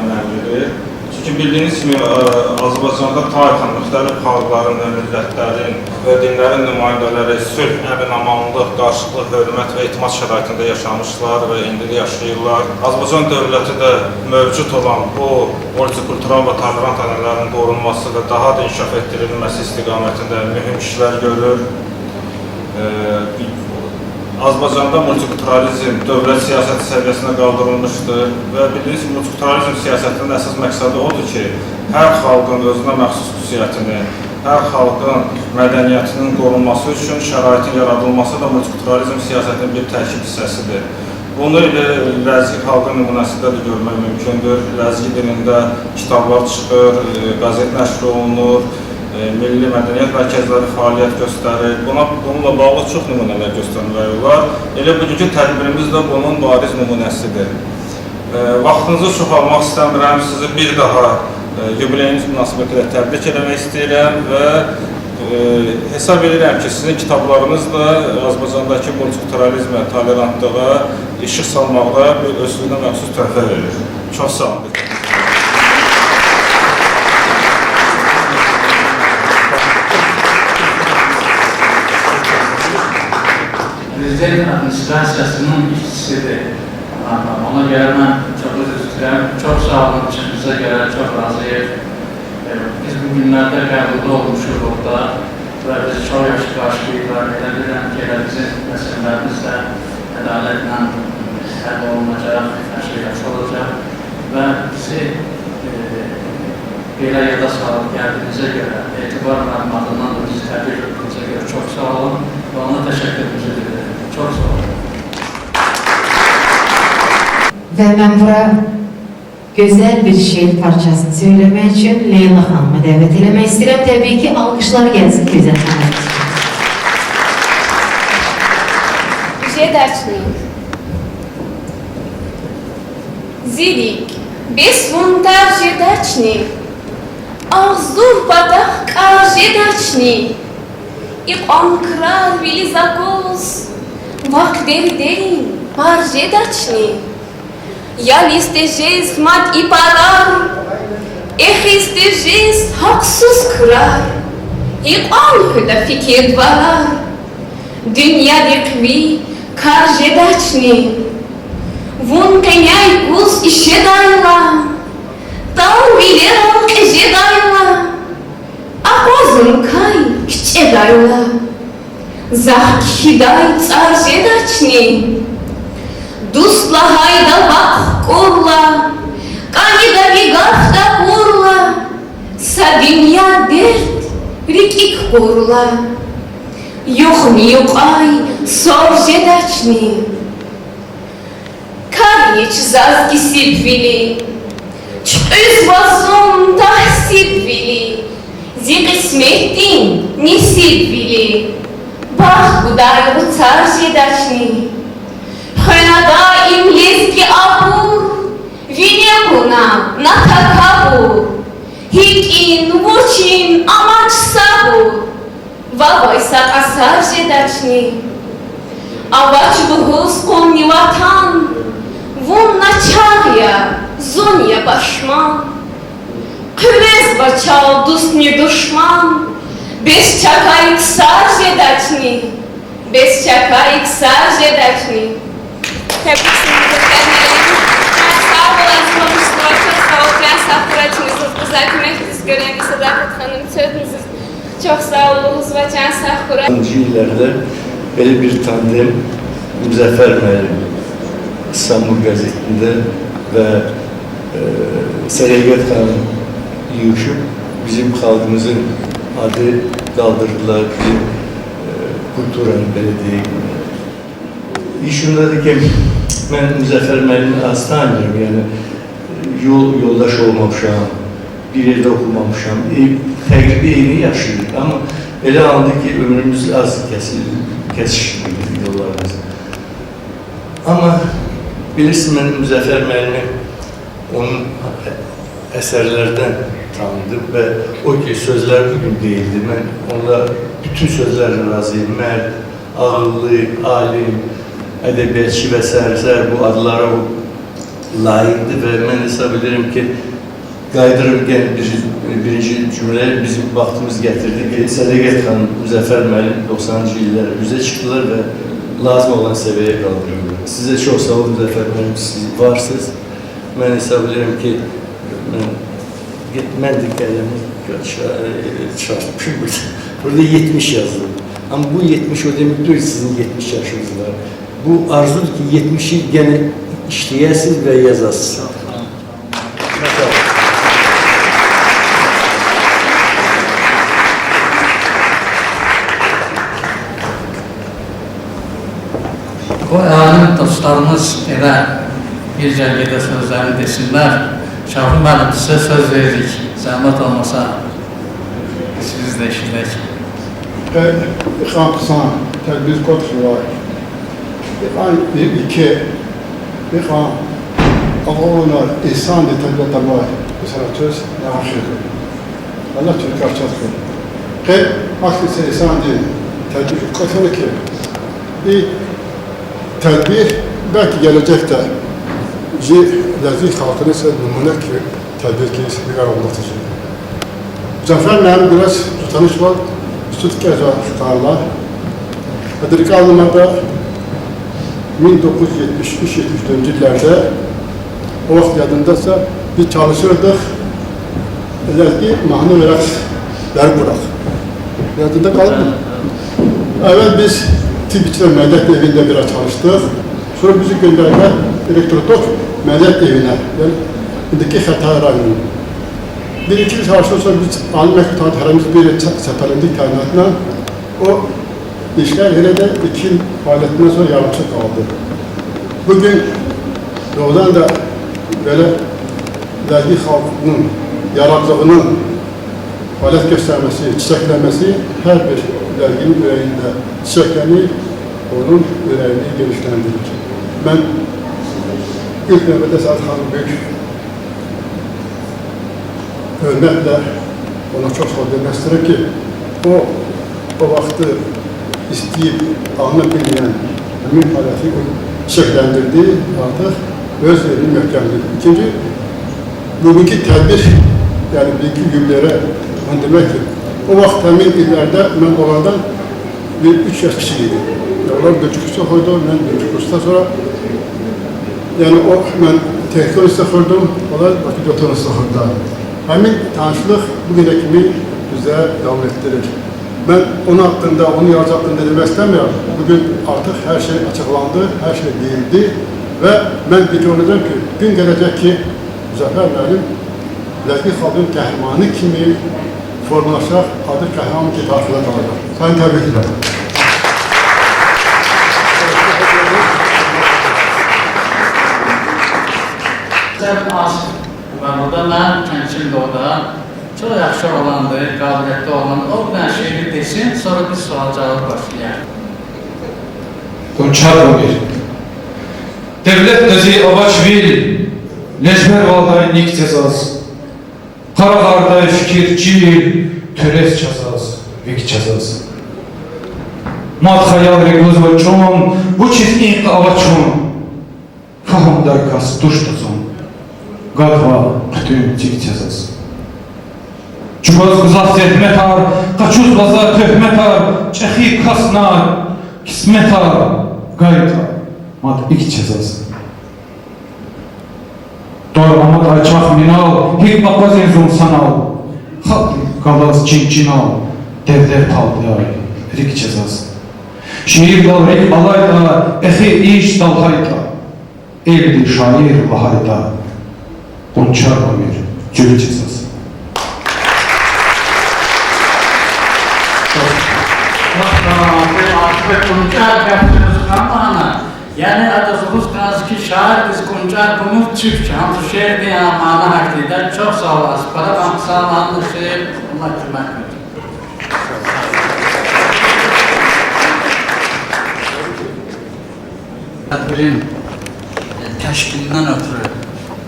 G: önəmlidir. Çünki bildiyiniz kimi Azərbaycanda tarixən müxtəlif xalqların və millətlərin və dinlərin nümayəndələri sülh, əmin-amanlıq, qarşılıqlı hörmət və etimad şəraitində yaşamışlar və indi də yaşayırlar. Azərbaycan dövləti də mövcud olan bu multikultural və tolerant ənənələrin qorunması və daha da inkişaf etdirilməsi istiqamətində mühüm işlər görür. Azərbaycanda multikulturalizm dövlət siyasəti səviyyəsinə qaldırılmışdır və bildiyiniz kimi multikulturalizm siyasətinin əsas məqsədi odur ki, hər xalqın özünə məxsus xüsusiyyətini, hər xalqın mədəniyyətinin qorunması üçün şəraitin yaradılması da multikulturalizm siyasətinin bir tərkib hissəsidir. Bunu elə ləzgi xalqı nümunəsində də görmək mümkündür. Ləzgi dilində kitablar çıxır, qəzet nəşr olunur, milli mədəniyyət mərkəzləri fəaliyyət göstərir. Bununla bağlı çox nümunələr göstərmək olar. Elə bugünkü tədbirimiz də bunun bariz nümunəsidir. Vaxtınızı çox almaq istəmirəm. Sizi bir daha yubileyiniz münasibətilə təbrik eləmək istəyirəm və hesab edirəm ki, sizin kitablarınız da Azərbaycandakı multikulturalizmə, tolerantlığa işıq salmaqda bir özlüyünə məxsus töhfə verir. Çox sağ olun.
B: Prezident administrasiyasının işçisidir. Ona görə mən çox üzr istəyirəm. Çox sağ olun, çıxışınıza görə çox razıyıq. Biz bu günlərdə qəbulda olmuşuq orada və bizi çox yaxşı qarşılayırlar. Elə bilirəm ki, elə bizim məsələlərimiz də ədalətlə həll olunacaq, hər şey yaxşı olacaq və bizi belə yada salıb gəldiyinizə görə, Etibar müəllim adından da bizi təbrik etdiyinizə görə çox sağ olun və ona təşəkkürümüzü bildirirəm. Çox sağ olun.
A: Və mən bura gözəl bir şeir parçasını söyləmək üçün Leyla xanımı dəvət eləmək istəyirəm. Təbii ki, alqışlar gəlsin gözəl xanım üçün.
M: Jedачник. Zirik, бесвунтар jedачник. Ağzur badах kar jedачник. İqon kırar vili zakos. Vak deri derin par jedачник. Я listejez mat iparar. Ehistejez haksız kırar. İqon hüda fikir varar. Dünya dikvi kar jedачник. Vun kenyay kuz işe dayla. Dal bilirim qije dayla. Aqozun kay kiçe dayla. Zah kiday tsar jedачник. Dusla hayda bak kurla. Kanida vigafta kurla. Sa dünya dert rikik kurla. Yuxni yuqay sor jedачник. Karniç zazgi sibvili. Çqüz vazun tahsibvili. Zi qismettin nisibvili. Bax gudarğı tsar jedачник. Xönada im lezgi abur. Vineguna natakabur. Hikin vuçin amaç sabur. Vavay saqasar jedачник. Avaç buhuz qumni vatan. Vun naçarya zonya başman. Qülez baçal dusni düşman. Без чакайк sar jedачник. Без чакайк sar jedачник. Təbrik Müzəffər müəllim. Sağ olun, oxucular, çox sağ olun. Can sağ gözəl köməkiniz görən Sədaqət xanım, sözünüz çox sağ olun və can sağ
N: illərdə belə bir tandem Müzəffər müəllim İstanbul Gazetinde və Sərəqət xanım yığışıb bizim xalqımızın adı qaldırdılar, bizim Kulturanı, belə deyək. İş ondadır ki, mən Müzəffər müəllimi az tanıyıram, yəni yoldaş olmamışam, bir yerdə oxumamışam, təqribi eyni yaşayırıq, amma elə andı ki, ömrümüz az kəsişmir yollarımız. Amma bilirsiniz, mən Müzəffər müəllimi onun əsərlərdən tanıdım və o ki, sözlər bugün deyildi, mən onunla bütün sözlərlə razıyım, mərd, ağıllı, alim, ədəbiyyatçı və s. bu adlara o layiqdir və mən hesab edirəm ki, qayıdırım yenə birinci cümləyə bizim vaxtımız gətirdi ki, Sədaqət xanım, Müzəffər müəllim 90-cı illərə üzə çıxdılar və lazım olan səviyyəyə qaldırıldı. Sizə çox sağ olun Müzəffər müəllim, siz varsınız. Mən hesab edirəm ki, mən də qələmi çarpmışım burada. Burada 70 yazılır. Amma bu 70 o demək deyil sizin 70 yaşınız var. Bu arzudur ki, 70 il yenə işləyəsiniz və yazasınız.
B: O alim dostlarımız elə bir cərgədə sözlərini desinlər. Şafi müəllim, sizə söz veririk. Zəhmət olmasa siz də eşidək.
O: İxan Qısan, Təbriz Qotxular, İxan 2, İxan Ağaonar, İhsan Tədbir Tabay, Söz yaxşıdır. Allah Türk açasın. Qey, aksi İhsan tədbir qatını ki, tədbir belki gelecekte Lezgi xalqını isə nümunə ki, tədbir ki, nigar olmaq üçün. Müzəffər müəllim biraz tanış var, Stuttgart tutarlar. Ədrika alınmada 1973-74-cü illərdə o vaxt yadındasa biz çalışırdıq Lezgi mahnı və rəqsləri quraq. Yadında qalıb mı? Əvvəl biz Tibb İçilər Mədəniyyət Evində biraz çalışdıq. Sonra bizi göndərdilər Elektrotok Mədəniyyət Evinə, yəni indiki Xətai rayonu. Bir-iki il çalışdıqdan sonra biz Ali Məktub hərəmiz bir yerə səpələndik təyinatla. O işlər elə də 2 il fəaliyyətindən sonra yarımçıq qaldı. Bugün doğrudan da belə Lezgi xalqının yaradıcılığının fəaliyyət göstərməsi, çiçəklənməsi hər bir Lezginin ürəyində çiçəklənir, onun ürəyini genişləndirir. Mən ilk növbədə Səad xanım böyük hörmətlə ona çox sağ demək istəyirəm ki, o vaxtı istəyib, alına bilməyən həmin fəaliyyəti o çiçəkləndirdi, artıq öz yerini möhkəmləyir. İkinci, bugünkü tədbir, yəni bugünkü yubilərə onu demək ki, o vaxt həmin illərdə mən onlardan bir 3 yaş kiçik idim. Yəni, onlar birinci kursda oxuydu, mən birinci kursdan sonra, yəni o, mən texnik universitetdə oxuyurdum, onlar Bakı Dövlət Universitetində oxuyurdular. Həmin tanışlıq bugünə kimi bizə davam etdirir. Mən onun haqqında, onun yazı haqqında demək istəmirəm. Bugün artıq hər şey açıqlandı, hər şey deyildi və mən bir olacağım ki, gün gələcək ki, Müzəffər müəllim Lezgi xalqının qəhrəmanı kimi formalaşaraq adı qəhrəman ki, tarixdə qalacaq. Sayın təbrik edirəm.
B: Asif var orada, mənim kəncim də orada. Çox yaxşı olandır, qabiliyyətli olandır. O bir dənə şeiri desin, sonra biz sual-cavab başlayaq.
P: Qonçar ömür. Devlet nezi Avaçvil, Necmer valday nik cezaz. Qarağarday fikir cil, törez çazaz, vik çazaz. Mad xayal reguz və çon, bu çiz inq avaçon. Faham darkas duştazon. Qadva bütün tik cezaz. Cubaz quzaf zəhmət ar, qaçuz baza töhmət ar, çəxi kasnar, kismət ar, qayda, mad ik cezaz. Dor amad ayçaq minal, hik aqaz enzun sanal, xalq qalaz cincinal, devdev taldıy, rik cezaz. Şiir dal rik alayda, exi iş dalhayda, eldir şair vahayda, qonçar ömür, cül cezaz.
B: Çox Yəni adasımız ki, şair biz quncar bunu Türkçe, hamısı şeir deyə mana haqqıydı. Çox sağ olasın. Bana sağ olun, şeir, Allah kömək etsin. Tədbirin təşkilindən ötürü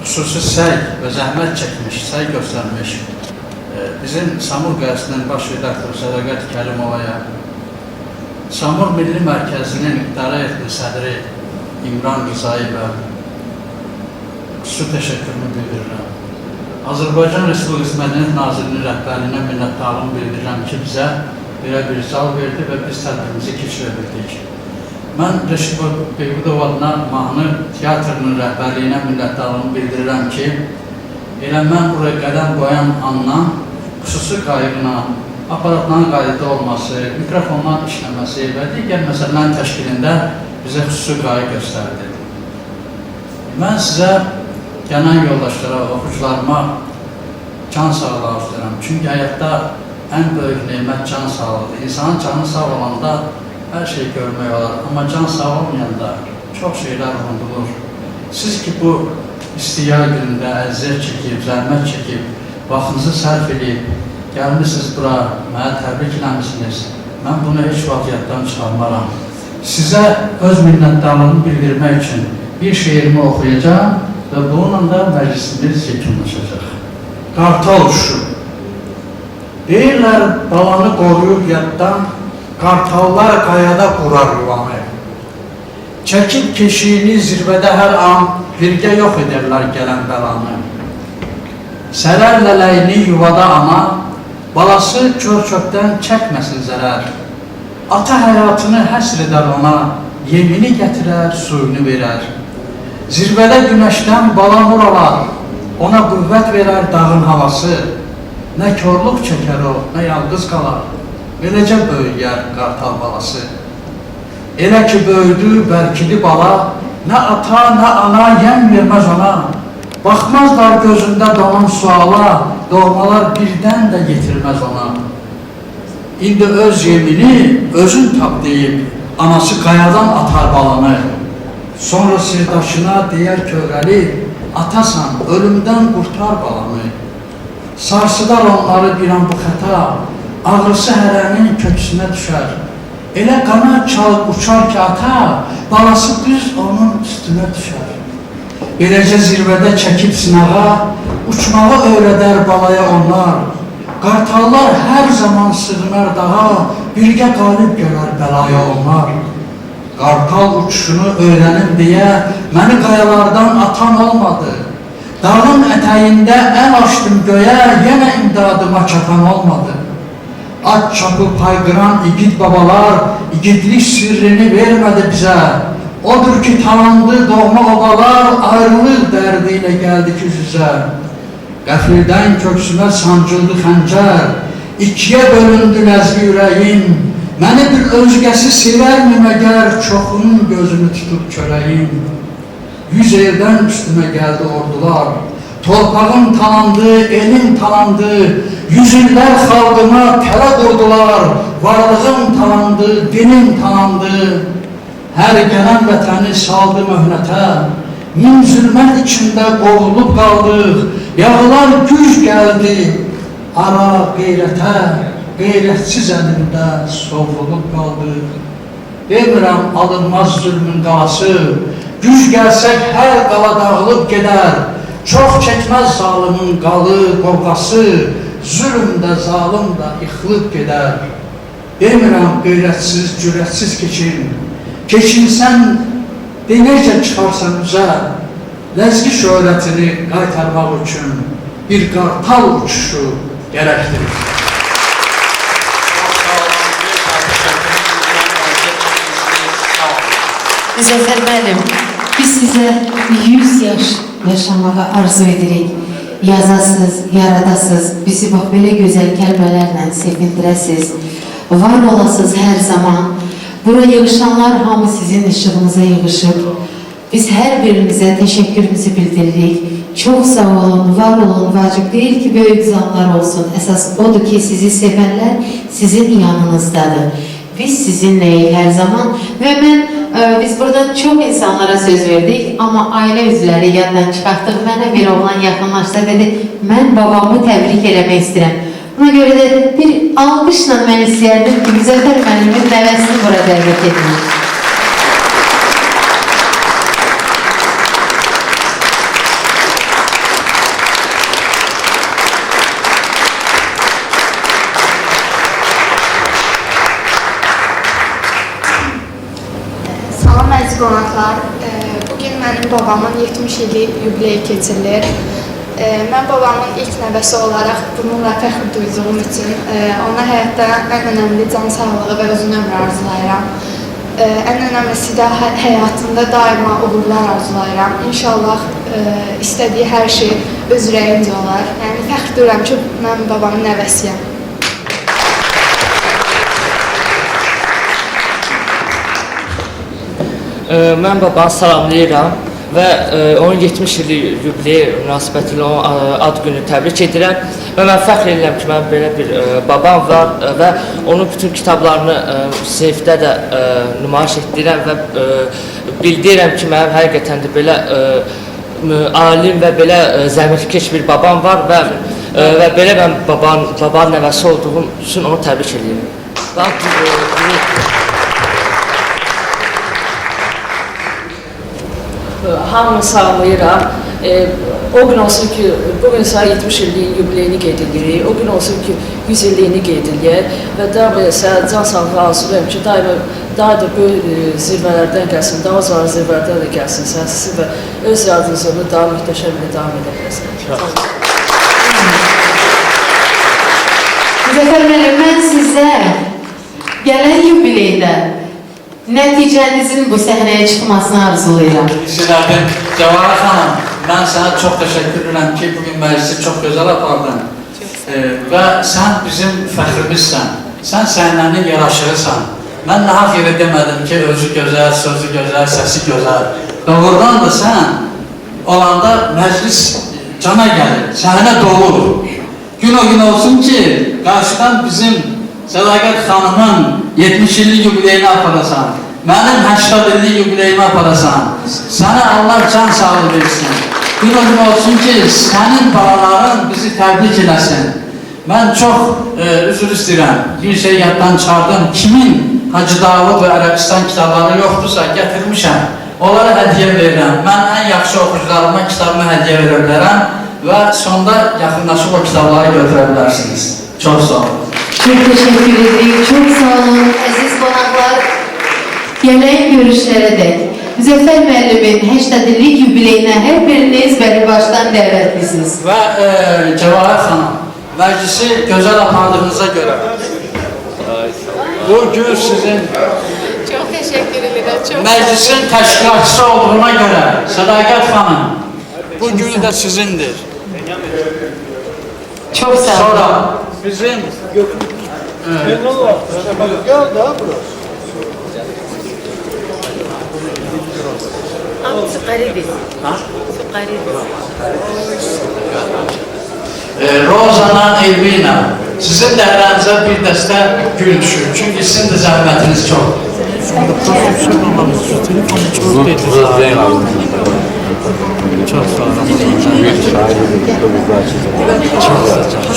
B: xüsusi səy və zəhmət çəkmiş, səy göstərmiş bizim Samur Qəzetinin baş redaktoru Sədaqət Kərimovaya, Samur Milli Mərkəzinin idarə etmə sədri İmran Rızayevə xüsusi təşəkkürümü bildirirəm. Azərbaycan Respublikası Mədəniyyət Nazirliyinin rəhbərliyinə minnətdarlığımı bildirirəm ki, bizə belə bir zal verdi və biz tədbirimizi keçirə bildik. Mən Rəşid Beyqudov adına mahnı teatrının rəhbərliyinə minnətdarlığımı bildirirəm ki, elə mən buraya qədəm qoyan andan xüsusi qayğına, aparatların qaydada olması, mikrofonların işləməsi və digər məsələlərin təşkilində bizə xüsusi qayğı göstərdi. Mən sizə, gələn yoldaşlara, oxucularıma can sağlığı arzulayıram. Çünki həyatda ən böyük nemət can sağlığıdır. İnsanın canı sağ olanda hər şey görmək olar. Amma can sağ olmayanda çox şeylər unudulur. Siz ki, bu istiya günündə əziyyət çəkib, zəhmət çəkib, vaxtınızı sərf edib, gəlmişsiniz bura, mənə təbrik eləmişsiniz. Mən bunu heç vaxt yaddan çıxarmaram. Sizə öz minnətdarlığımı bildirmək üçün bir şeirimi oxuyacağam və bununla da məclisimiz yekunlaşacaq. Qartal uçuşu. Deyirlər, balanı qoruyub yaddan, qartallar qayada qurar yuvanı. Çəkib keşiyini zirvədə hər an, birgə yox edərlər gələn bəlanı. Sərər lələyini yuvada ana, balası kör-çöpdən çəkməsin zərər. Ata həyatını həsr edər ona, yemini gətirər, suyunu verər. Zirvədə günəşdən bala nur alar, ona qüvvət verər dağın havası. Nə korluq çəkər o, nə yalqız qalar, beləcə böyüyər qartal balası. Elə ki böyüdü, bərkidi bala, nə ata, nə ana yəm verməz ona. Baxmazlar gözündə donan suala, doğmalar birdən də yetirməz ona. İndi öz yemini özün tap deyib, anası qayadan atar balanı. Sonra sirdaşına deyər kövrəlib, atasan, ölümdən qurtar balanı. Sarsıdar onları bir an bu xəta, ağrısı hərənin köksünə düşər. Elə qanad çalıb uçar ki ata, balası düz onun üstünə düşər. Beləcə zirvədə çəkib sınağa, uçmağı öyrədər balaya onlar. Qartallar hər zaman sığınar dağa, birgə qalib gələr bəlaya onlar. Qartal uçuşunu öyrənim deyə məni qayalardan atan olmadı. Dağın ətəyində əl açdım göyə, yenə imdadıma çatan olmadı. At çapıb hayqıran igid babalar, igidlik sirrini vermədi bizə. Odur ki, talandı doğma obalar, ayrılıq dərdi ilə gəldik üz-üzə. Qəfildən köksümə sancıldı xəncər, ikiyə bölündü ləzgi ürəyim. Məni bir özgəsi sevərmi məgər, çoxunun gözünü tutub çörəyim. 100 eldən üstümə gəldi ordular, torpağım talandı, elim talandı, 100 illər xalqıma tələ qurdular, varlığım talandı, dinim talandı. Hər gələn vətəni saldı möhnətə, min zülmət içində qovulub qaldıq, yağlar güc gəldi, ara qeyrətə, qeyrətsiz əlində sovrulub qaldıq. Demirəm alınmaz zülmün qalası, güc gəlsək hər qala dağılıb gedər, çox çəkməz zalımın qalı, qovğası, zülm də zalım da yıxılıb gedər. Demirəm qeyrətsiz, cürətsiz keçin, keçinsən de necə çıxarsan üzə, ləzgi şöhrətini qaytarmaq üçün bir qartal uçuşu gərəkdir.
A: Müzəffər müəllim, biz sizə 100 yaş yaşamağı arzu edirik. Yazasız, yaradasız, bizi bax belə gözəl kəlmələrlə sevindirəsiz. Var olasız hər zaman. Bura yığışanlar hamı sizin işığınıza yığışıb. Biz hər birinizə təşəkkürümüzü bildiririk. Çox sağ olun, var olun. Vacib deyil ki, böyük zamlar olsun. Əsas odur ki, sizi sevənlər sizin yanınızdadır. Biz sizinləyik hər zaman və mən Biz burada çox insanlara söz verdik, amma ailə üzvləri yaddan çıxartdıq. Mənə bir oğlan yaxınlaşsa dedi, mən babamı təbrik eləmək istəyirəm. Buna görə də bir alqışla mən istəyərdim ki, Müzəffər müəllimin nəvəsini bura dəvət edin.
Q: Salam əziz qonaqlar. Bugün mənim babamın 70 illik yubileyi keçirilir. Mən babamın ilk nəvəsi olaraq bununla fəxr duyduğum üçün ona həyatda ən önəmli can sağlığı və uzun ömür arzulayıram. Ən önəmlisi də həyatında daima uğurlar arzulayıram. İnşallah istədiyi hər şey öz ürəyincə olar. Yəni fəxr duyuram ki, mən babamın nəvəsiyəm.
R: Mən babanı salamlayıram və onun 70 illik yubileyi münasibətilə onun ad gününü təbrik edirəm və mən fəxr edirəm ki, mənim belə bir babam var və onun bütün kitablarını seyfdə də nümayiş etdirirəm və bildirirəm ki, mənim həqiqətən də belə alim və belə zəhmətkeş bir babam var və belə mən babanın nəvəsi olduğum üçün onu təbrik edirəm.
S: Hamını salamlayıram. O gün olsun ki, bugün sənə 70 illik yubileyini qeyd edirik, o gün olsun ki, 100 illiyini qeyd edək və daima sənə can sağlığı arzulayıram ki, daima daha da böyük zirvələrdən gəlsin, daha uzaq zirvələrdən də gəlsin sənsiz və öz yaradıcılığını daha möhtəşəm ilə davam edə biləsən.
A: Müzəffər müəllim, mən sizə gələn yubileydə nəticənizin bu səhnəyə çıxmasını arzulayıram.
H: Sizlərdən Cəvahir xanım, mən sənə çox təşəkkür edirəm ki, bugün məclisi çox gözəl apardın. Və sən bizim fəxrimizsən, sən səhnənin yaraşığısan. Mən nahaq yerə demədim ki, özü gözəl, sözü gözəl, səsi gözəl. Doğrudan da sən olanda məclis cana gəlir, səhnə dolur. Gün o gün olsun ki, qarşıdan bizim Sədaqət xanımın 70 illik yubileyini aparasan, mənim 80 illik yubileyimi aparasan, sənə Allah can sağlığı versin. Gün o gün olsun ki, sənin balaların bizi təbrik eləsin. Mən çox üzr istəyirəm, bir şey yaddan çıxardım. Kimin Hacı Davud və Ərəbistan kitabları yoxdursa gətirmişəm, onlara hədiyyə verirəm. Mən ən yaxşı oxucularıma kitabımı hədiyyə verə bilərəm və sonda yaxınlaşıb o kitabları götürə bilərsiniz. Çox sağ olun.
A: Çok teşekkür ederim. Çok sağ olun əziz qonaqlar. Gələn görüşlərə dək Müzəffər müəllimin 80 illik yubileyinə hər biriniz bəri başdan dəvətlisiniz.
H: Və Cəvahir xanım, məclisi gözəl apardığınıza görə bu gün sizin
M: Çox təşəkkür edirəm. Çox
H: məclisin təşkilatçısı olduğuna görə Sədaqət xanım, bu gül də sizindir.
A: Çox sağ olun.
H: Sonra bizim
O: Gel daha burası.
H: Rozana Elvina, sizin də ələnizə bir dəstə gül düşür. Çünki sizin də zəhmətiniz çoxdur. Çok sağ olun.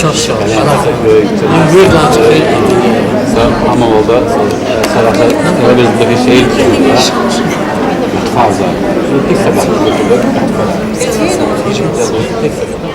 H: Çok sağ olun.
T: Ama oldu. Sarıda bir şey fazla. Tek sabah. Tek sabah.